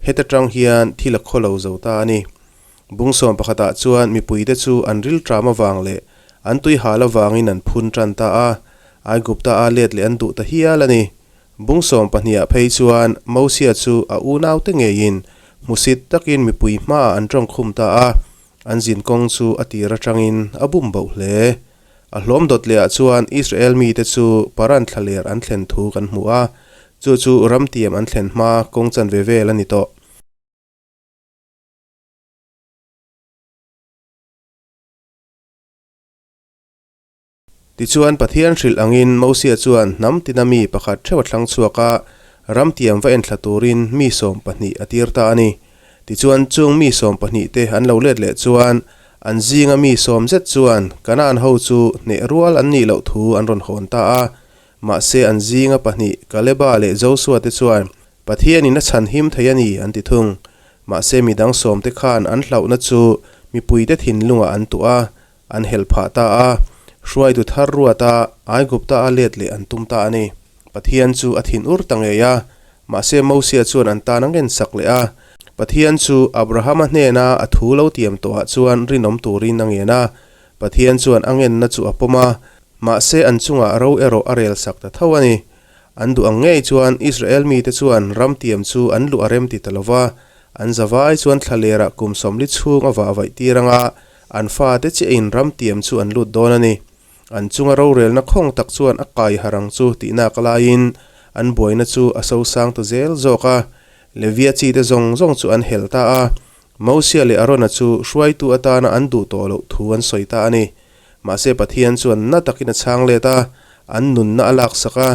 heta tang hian thil a khaw lo zo ta a ni. Bungsawm pakhatah chuan mipuite chu an rilṭam avang leh an tuihal avangin an phun tan ta a, Aigupta-a let leh an duh ta hial a ni. Bungsawm pahniha phei chuan Mosia chu a unaute ngeiin hmusit takin mipui hmaah an tawngkhum ta a, an zinkawng chu a tir atangin a bum boh hle. A hlawm dawt lehah chuan Israel mite chu Paran thlaler an thlen thu kan hmu a, chu chu ramtiam an thlen hma kawng chanve vel a ni tawh. Tichuan, Pathian hrilh angin Mosia chuan hnam tina mi pakhat theuh a thlang chhuak a, ramtiam va enthla turin mi 12 a tir ta a ni. Tichuan, chung mi 12 te an lo let leh chuan, an zinga mi sawm zet chuan Kanaan ho chu hneh rual an nih loh thu an rawn hawn ta a. Mahse, an zinga pahnih Kaleba leh Josua te chuan Pathianin a chhan him thei a ni an ti thung. Mahse, midang sawmte khan an hlauhna chu mipuite thinlungah an tuah a, An helh phah ta a, hruaitu thar ruata Aigupta a let leh an tum ta a ni. Pathian chu a thin ur ta ngei a, mahse Mosia chuan an tan a ngen sak leh a. Pathian chu Abrahama hnena a thu lo tiam tawhah chuan rinawm turin a ngen a. Pathian chuan a ngenna chu a pawm a, mahse an chungah ro erawh a rel sak ta tho a ni. An duh ang ngei chuan Israel mite chuan ram tiam chu an luh a rem ti ta lo va, an zavai chuan thlalerah kum 40 chhung a vah vaih tir ang a, An fate chiahin ram tiam chu an lut dawn a ni. An chunga rorelna khawng tak chuan a kai har ang chu tihnak laiin an buaina chu a sosang ta zel zawk a. Levia chite zawng zawng chu an hel ta a. Mosia leh Arona chu hruaitu atana an duh tawh loh thu an sawi ta a ni. Mahse Pathian chuan na takin a chhang let a, an nunna a laksak a,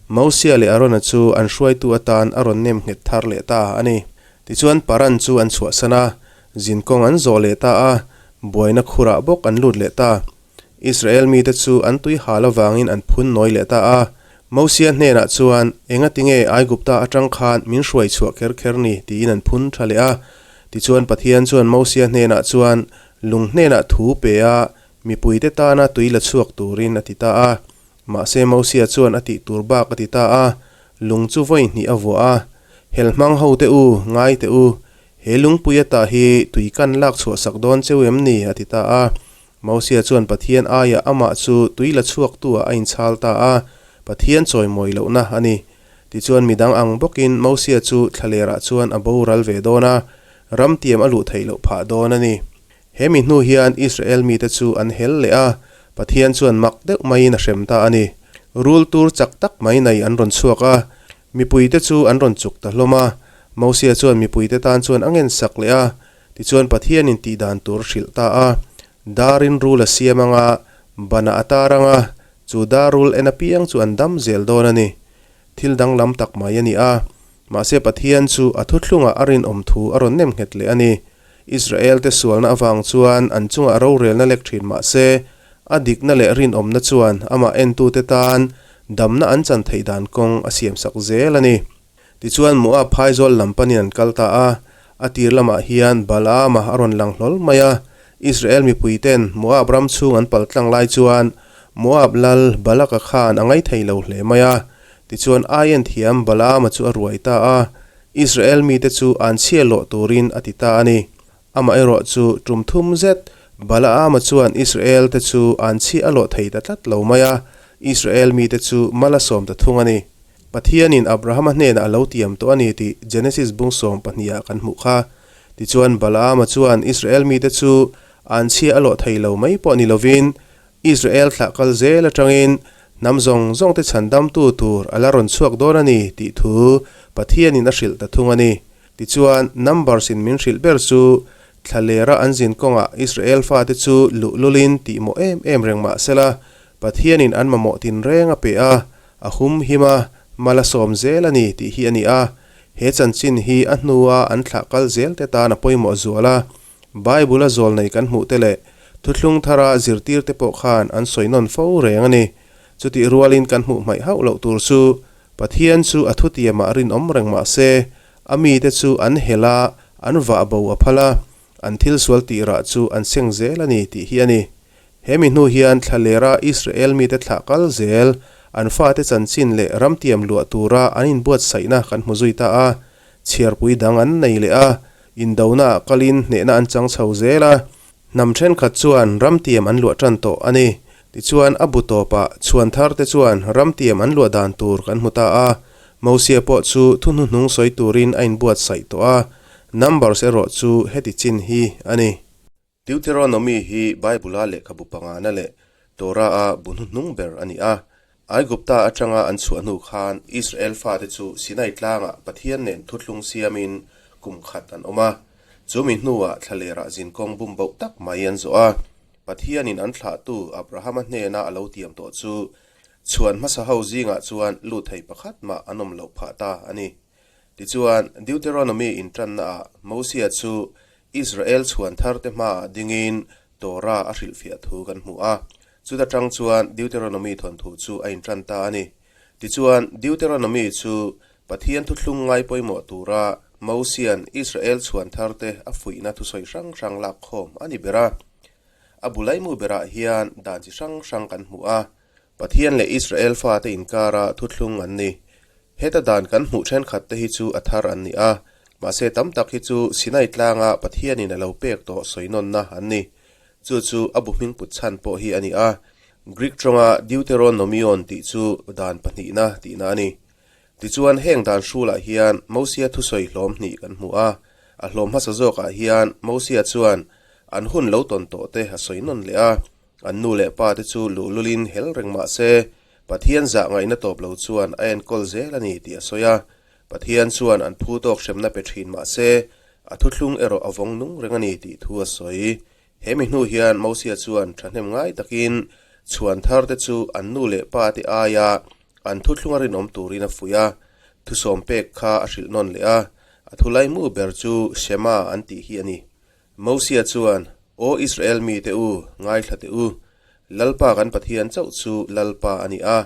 Mosia leh Arona chu an hruaitu atan a rawn nem nghet thar leh ta a ni. Tichuan Paran chu an chhuahsan a, zinkawng an zawh leh ta a, buaina khurah bawk an lut leh ta. Israel mite chu an tui hal avangin an phun nawi leh ta a. Mosia hnenah chuan, Engati nge Aigupta atang khan min hruai chhuah kher kher ni? tiin an phun tha leh a. Tichuan Pathian chuan Mosia hnenah chuan lung hnenah thu pe a, mipuite tana tui la chhuak turin a ti ta a. Mahse Mosia chuan a tih tur bak a ti ta a, lung chu vawi hnih a vuah a. Hel hmang ho te u, ngai teh u, he lungpui ata hi tui kan lak chhuah sak dawn cheu em ni? a ti ta a. Mosia chuan Pathian aiah amah chu tui la chhuaktu ah a inchhal ta a, Pathian chawimawi lohna a ni. Tichuan midang ang bawkin Mosia chu thlalerah chuan a boral ve dawn a, ramtiam a luh theih loh phah dawn a ni. He mi hnu hian Israel mite chu an hel leh a, Pathian chuan mak deuh maiin a hrem ta a ni. Rul tur chak tak mai nei an rawn chhuak a, mipuite chu an rawn chuk ta hlawm a. Mosia chuan mipuite tan chuan a ngensak leh a, Tichuan Pathianin tih dan tur hrilh ta a, Darin rul a siam anga, banah a tar anga, chu dar rul en apiang chu an dam zel dawn a ni. Thil danglam tak mai a ni a. Mahse Pathian chu a thuthlungah a rinawm thu a rawn nem nghet leh a ni. Israelte sualna avang chuan an chungah rorelna lek thin mahse, a dikna leh rinawmna chuan amah entute tan damna an chan theih dan kawng a siamsak zel a ni. Tichuan Moab phaizawl lam panin an kal ta a, a tir lamah hian Balaama a rawn lang hlawl mai a. Israel mipuiten Moab ram chhung an pal tlang lai chuan Moab lal Balaka khan a ngaithei lo hle mai a. Tichuan Aien thiam Balaama chu a ruai ta a, Israel mite chu an chhia lawh turin a ti ta a ni. Amaherawh chu tum thum zet Balaama chuan Israel-te chu an chhia a lawh thei ta tlat lo mai a, Israel mite chu mal a sawm ta thung a ni. Pathianin Abrahama hnenah a lo tiam tawh a ni tih Genesis bung 12 ah kan hmuh kha. Tichuan Balaama chuan Israel mite chu an chhia a lawh thei lo mai pawh ni lovin Israel thlah kal zel atangin hnam zawng zawngte chhandamtu tur a la rawn chhuak dawn a ni tih thu Pathianin a hrilh ta thung a ni. Tichuan Numbers in min hrilh ber chu thlalera an zin kawngah Israel fate chu luhlulin tihmawh em em reng mah sela Pathianin an mamawh tinreng a pe a, a hum him a, mal a sawm zel a ni tih hi a ni a. He chanchin hi a hnua an thlah kal zel te tan a pawimawh zual a. Bible a zawl nei kan hmuh te leh thuthlung thara zirtir te pawh khan an sawi nawn fo reng a ni. Chutih rualin kan hmuh hmaih hauh loh tur chu Pathian chu a thutiamah rinawm reng mah se, a mite chu an hel a, an vah bo a phal a, an thil sual tih rah chu an seng zel a ni tih hi a ni. He mi hnu hian thlalera Israel mite thlah kal zel, an fate chanchin leh ramtiam luah tura an inbuatsaihna kan hmu zui ta a. Chhiarpui dang an nei leh a, indonaah kalin hnehna an chang chho zel a. Hnam thenkhat chuan ramtiam an luah tan tawh a ni. Tichuan a bu tawpah chhuan tharte chuan ramtiam an luah dan tur kan hmu ta a. Mosia pawh chu thu hnuhnung sawi turin a inbuatsaih tawh a. Numbers erawh chu heti chin hi a ni. Deuteronomy hi Bible-a lehkhabu pangana leh Torah-a bu hnuhnung ber a ni a. Aigupta atanga an chhuah hnu khan Israel fate chu Sinai tlangah Pathian nen thuthlung siamin kum khat an awm a. Chu mi hnuah thlalerah zinkawng bum boh tak mai an zawh a. Pathianin an thlahtu Abrahama hnena a lo tiam tawh chu chhuan hmasa ho zingah chuan lut thei pakhat mah an awm loh phah ta a ni. Tichuan, Deuteronomy intannaah Mosia chu Israel chhuan tharte hmaah dingin Torah a hrilhfiah thu kan hmu a. Chuta tang chuan Deuteronomy thawnthu chu a intan ta a ni. Tichuan, Deuteronomy chu Pathian thuthlung ngai pawimawh tura Mosia'n Israel chhuan tharte a fuihna thusawi hrang hrang lak khawm a ni ber a. A bulaimu berah hian dan chi hrang hrang kan hmu a. Pathian leh Israel fate inkara thuthlung an ni. Heta dan kan hmuh thenkhat te hi chu a thar an ni a, mahse tam tak hi chu Sinai tlanga Pathianin a lo pek tawh sawinawnna an ni. Chu chu a bu hming put chhan pawh hi a ni a, Greek tawnga Deuteronomion tih chu dan pahnihna tihna a ni. Tichuan heng dan hrulah hian Mosia thusawi hlawm hnih kan hmu a, a hlawm hmasa zawkah hian Mosia chuan an hun lo tawn tawh te a sawi nawn leh a, an nu leh pa te chu luhlulin hel reng mahse Pathian zah ngaihna tawp lo chuan a enkawl zel a ni tih a sawi a. Pathian chuan an phu tawk hremna pe thin mah se, a thuthlung erawh a vawng nung reng a ni tih thu a sawi. He mi hnu hian Mosia chuan thahnem ngai takin chhuan thar te chu an nu leh pa te aia an thuthlung a rinawm turin a fuih a, thusawm pek kha a hrilh nawn leh a, a thulai mu ber chu Shema an tih hi a ni. Mosia chuan, Aw Israel mite u, ngaithla teh u, Lalpa kan Pathian chauh chu Lalpa a ni a,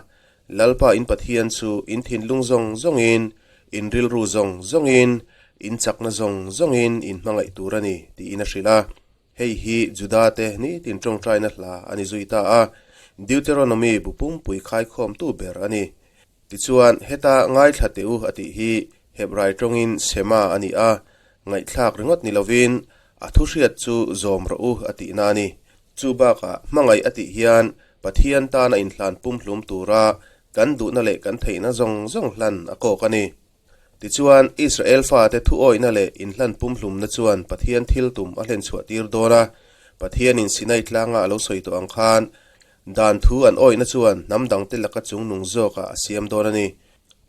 Lalpa in Pathian chu in thinlung zawng zawngin, in rilru zawng zawngin, in chakna zawng zawngin in hmangaih tur a ni, tiin a hrilh a. Hei hi Juda-te nitin tawngtaina hla a ni zui ta a, Deuteronomy bu pumpui khaikhawmtu ber a ni. Tichuan, heta ngaithla teh u a tih hi Hebrai tawngin Shema a ni a, ngaihthlak ringawt ni lovin a thu hriat chu zawm rawh u a tihna a ni. Chu bakah hmangaih a tih hian Pathian tana inhlan pumhlum tura kan duhna leh kan theihna zawng zawng hlan a kawk a ni. Tichuan, Israel fate thuawihna leh inhlan pumhlumna chuan Pathian thil tum a hlenchhuah tir dawn a, Pathianin Sinai tlanga a lo sawi tawh ang khan, Dan thu an awihna chuan hnam dangte laka chungnung zawkah a siam dawn a ni.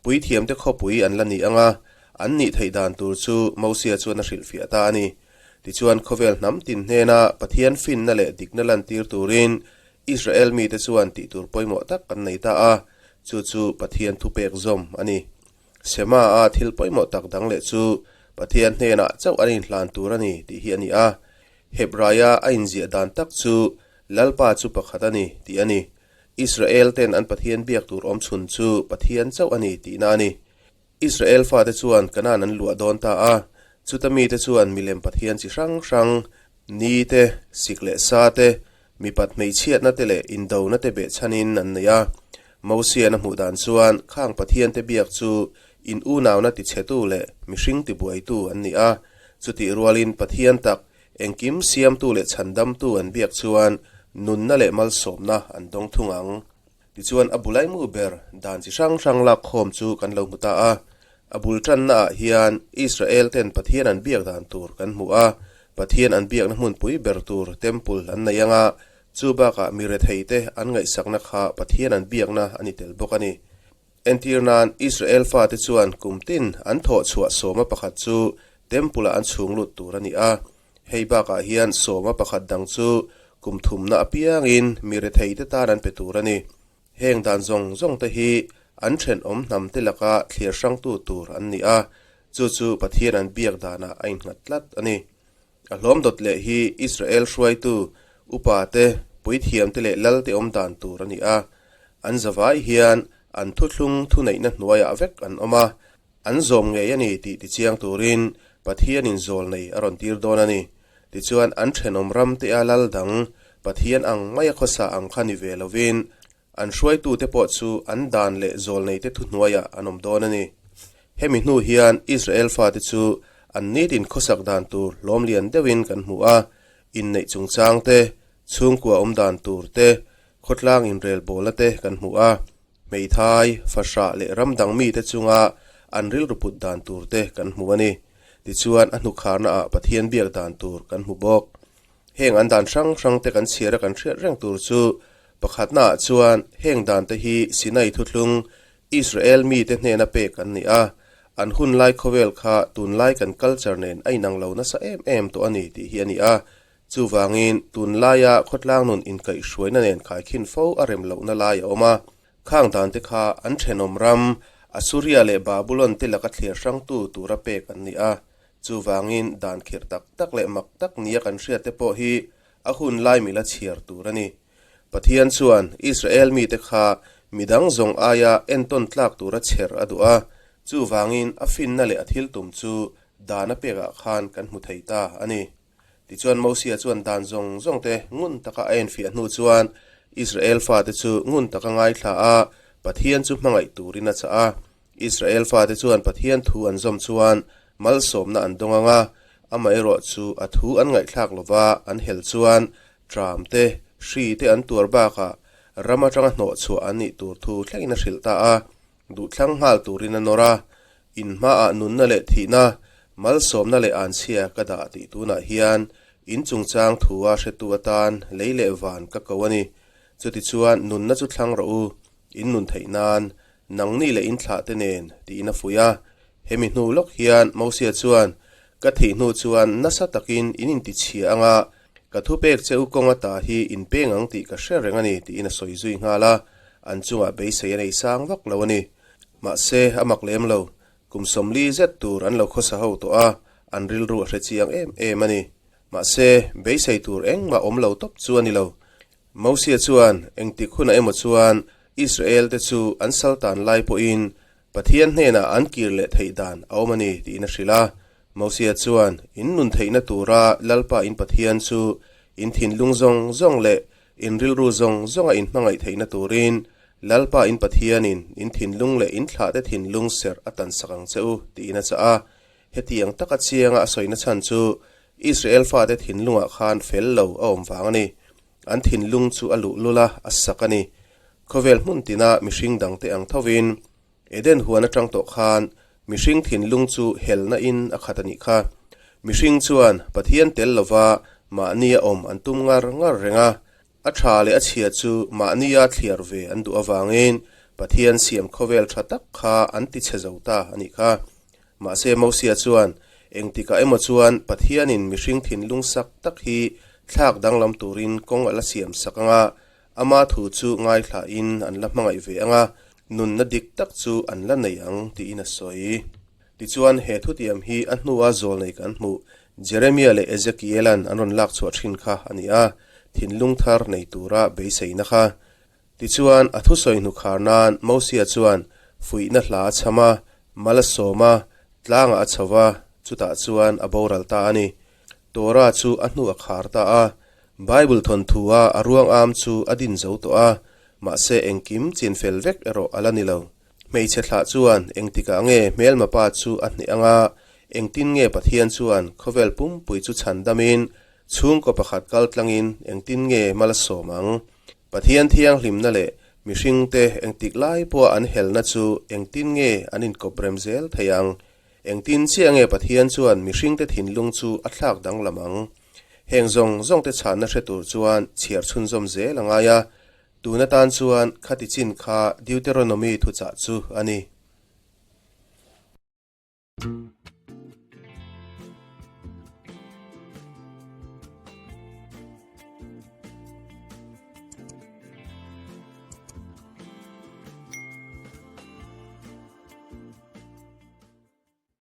Puithiamte khawpui an la ni ang a, an nih theih dan tur chu Mosia chuan a hrilhfiah ta a ni. Tichuan, khawvel hnam tin hnena Pathian finna leh dikna lantir turin Israel mite chuan tih tur pawimawh tak an nei ta a, chu chu Pathian thupek zawm a ni. Shema-a thil pawimawh tak dang leh chu Pathian hnenah chauh an inhlan tur a ni tih hi a ni a. Hebraia a inziah dan tak chu Lalpa chu pakhat a ni tih a ni. Israel ten an Pathian biak tur awm chhun chu Pathian chauh a ni tihna a ni. Israel fate chuan Kanaan an luah dawn ta a, chuta mite chuan milem pathian chi hrang hrang, ni te, sik leh sa te, mipat hmeichhiatna te leh indona te behchhanin an nei a. Mosian a hmuh dan chuan khang pathian te biak chu in unauna tichhetu leh mihring tibuaitu an ni a, chutih rualin Pathian tak engkim siamtu leh chhandamtu an biak chuan nunna leh malsawmna an dawng thung ang. Tichuan a bulaimu ber dan chi hrang hrang lak khawm chu kan lo hmu ta a. A bul tanna ah hian Israel ten Pathian an biak dan tur kan hmu a, Pathian an biakna hmunpui ber tur Temple an nei anga, chu bakah mi rethei te an ngaihsakna kha Pathian an biakna a ni tel bawk a ni. Entir nan Israel fate chuan kum tin an thawh chhuah sawma pakhat chu Temple ah an chhung lut tur a ni a, Hei bakah hian sawma pakhat dang chu kum thumna apiangin mi retheite tan an pe tur a ni. Heng dan zawng zawng te hi an thenawm hnam te laka thliar hrangtu tur an ni a, chu chu Pathian an biak danah a innghat tlat a ni. A hlawm dawt leh hi Israel hruaitu, upa te, puithiam te leh lal te awm dan tur a ni a. An zavai hian an thuthlung thuneihna hnuaiah vek an awm a, An zawm ngei a ni tih tichiang turin Pathianin zawl nei a rawn tir dawn a ni. Tichuan an thenawm ram te a lal dang Pathian ang maia khawsa ang kha ni ve lovin an hruaitute pawh chu an dan leh zawl neite thuhnuaiah an awm dawn a ni. Hemi hnu hian Israel fate chu an nitin khawsak dan tur hlawm lian deuhin kan hmu a, inneih chungchang te, chhungkua awm dan tur te, khawtlang inrelbawlna te kan hmu a. Hmeithai, fahrah leh ram dang mite chunga an rilru put dan tur te kan hmu a ni. Tichuan a hnukharna ah Pathian biak dan tur kan hmu bawk. Heng an dan hrang hrang te kan chhiar a kan hriat reng tur chu pakhatna ah chuan heng dan te hi Sinai thuthlung Israel mite hnena pek an ni a, an hun lai khawvel kha tunlai kan culture nen a inang lo nasa em em tawh a ni tih hi a ni a. Chuvangin, tunlaia khawtlang nun inkaihhruaina nen khaikhin fo a rem lohna lai a awm a. Khang dante kha an thenawm ram, Assuria leh Babulon te laka thliar hrangtu tura pek an ni a. Chuvangin, dan khirh tak tak leh mak tak nia kan hriatte pawh hi a hun lai mila chhiar tur a ni. Pathian chuan Israel mite kha midang zawng aia entawn tlak tura chher a duh a, chuvangin a finna leh a thiltum chu dan a pekah khan kan hmu thei ta a ni. Tichuan Mosia chuan dan zawng zawng te ngun taka a enfiah hnu chuan Israel fate chu ngun taka ngaithla a, Pathian chu hmangaih turin a chah a. Israel fate chuan Pathian thu an zawm chuan malsawmna an dawng ang a, amaherawh chu a thu an ngaihthlak lova an hel chuan tram te, hri te an tuar bakah ram atanga hnawhchhuah an nih tur thu thlengin a hrilh ta a. Duhthlang nghal turin a nawr a, in hmaah nunna leh thihna, malsawmna leh anchhia ka dah tih tunah hian in chungchang thua hretu atan lei leh van ka ko a ni. Chutichuan nunna chu thlang rawh u, in nun theih nan, nangni leh in thlah te nen, tiin a fuih a. Hemi hnu lawk hian Mosia chuan, Ka thih hnu chuan nasa takin in intichhia anga. Ka thupek che u kawng ata hi in peng ang tih ka hre reng a ni, tiin a sawi zui nghal a, an chungah beisei a nei sang vak lo a ni. Mahse, a mak lem lo. Kum 40 zet tur an lo khawsa ho tawh a, an rilru a hre chiang em em a ni. Mahse, beisei tur engmah awm lo tawp chu a ni lo. Mosia chuan engtik hunah emaw chuan Israel te chu an saltan lai pawhin Pathian hnenah an kir leh theih dan a awm a ni tiin a hrilh a. Mosia chuan, In nun theihna tura Lalpa in Pathian chu in thinlung zawng zawng leh in rilru zawng zawnga in hmangaih theihna turin Lalpa in Pathianin in thinlung leh in thlahte thinlung serh a tansak ang che u, tiin a chah a. Hetiang taka chianga a sawina chhan chu Israel fate thinlungah khan fel lo a awm vang a ni. An thinlung chu a luh lul a, a sak a ni. Khawvel hmun tina mihring dangte ang thovin, Eden huan atang tawh khan mihring thinlung chu helna in a khat a nih kha. Mihring chuan Pathian tel lova mahnia awm an tum ngar ngar reng a, a tha leh a chhia chu mahnia thliar ve an duh avangin Pathian siam khawvel tha tak kha an ti chhe zo ta a nih kha. Mahse Mosia chuan engtikah emaw chuan Pathianin mihring thinlung sak tak hi thlak danglam turin kawng a la siam sak ang a, ama thu chu ngaithlain an la hmangaih ve ang a, nunna dik tak chu an la nei ang tiin a sawi. Tichuan he thutiam hi a hnua zawl nei kan hmuh Jeremia leh Ezekiela'n an rawn lak chhuah thin kha a ni a, thinlung thar nei tura beiseina kha. Tichuan, a thusawi hnukhar nan Mosia chuan fuihna hla a chham a, mal a sawm a, tlangah a chho va, chutah chuan a boral ta a ni. Torah chu a hnu a khar ta a. Bible thawnthua a ruang am chu a din zo tawh a, mahse engkim chinfel vek erawh a la ni lo. Hmeichhe thlah chuan engtikah nge hmelma pa chu a hneh ang a, engtin nge Pathian chuan khawvel pumpui chu chhan damin chhungkaw pakhat kal tlangin engtin nge mal a sawm ang? Pathian thianghlimna leh mihringte engtik lai pawha an helna chu engtin nge an inkawp rem zel thei ang? Engtin chiah nge Pathian chuan mihringte thinlung chu a thlak danglam ang? Heng zawng zawngte chhanna hre tur chuan chhiar chhunzawm zel a ngai a, tun atan chuan khati chin kha Deuteronomy thuchah chu a ni.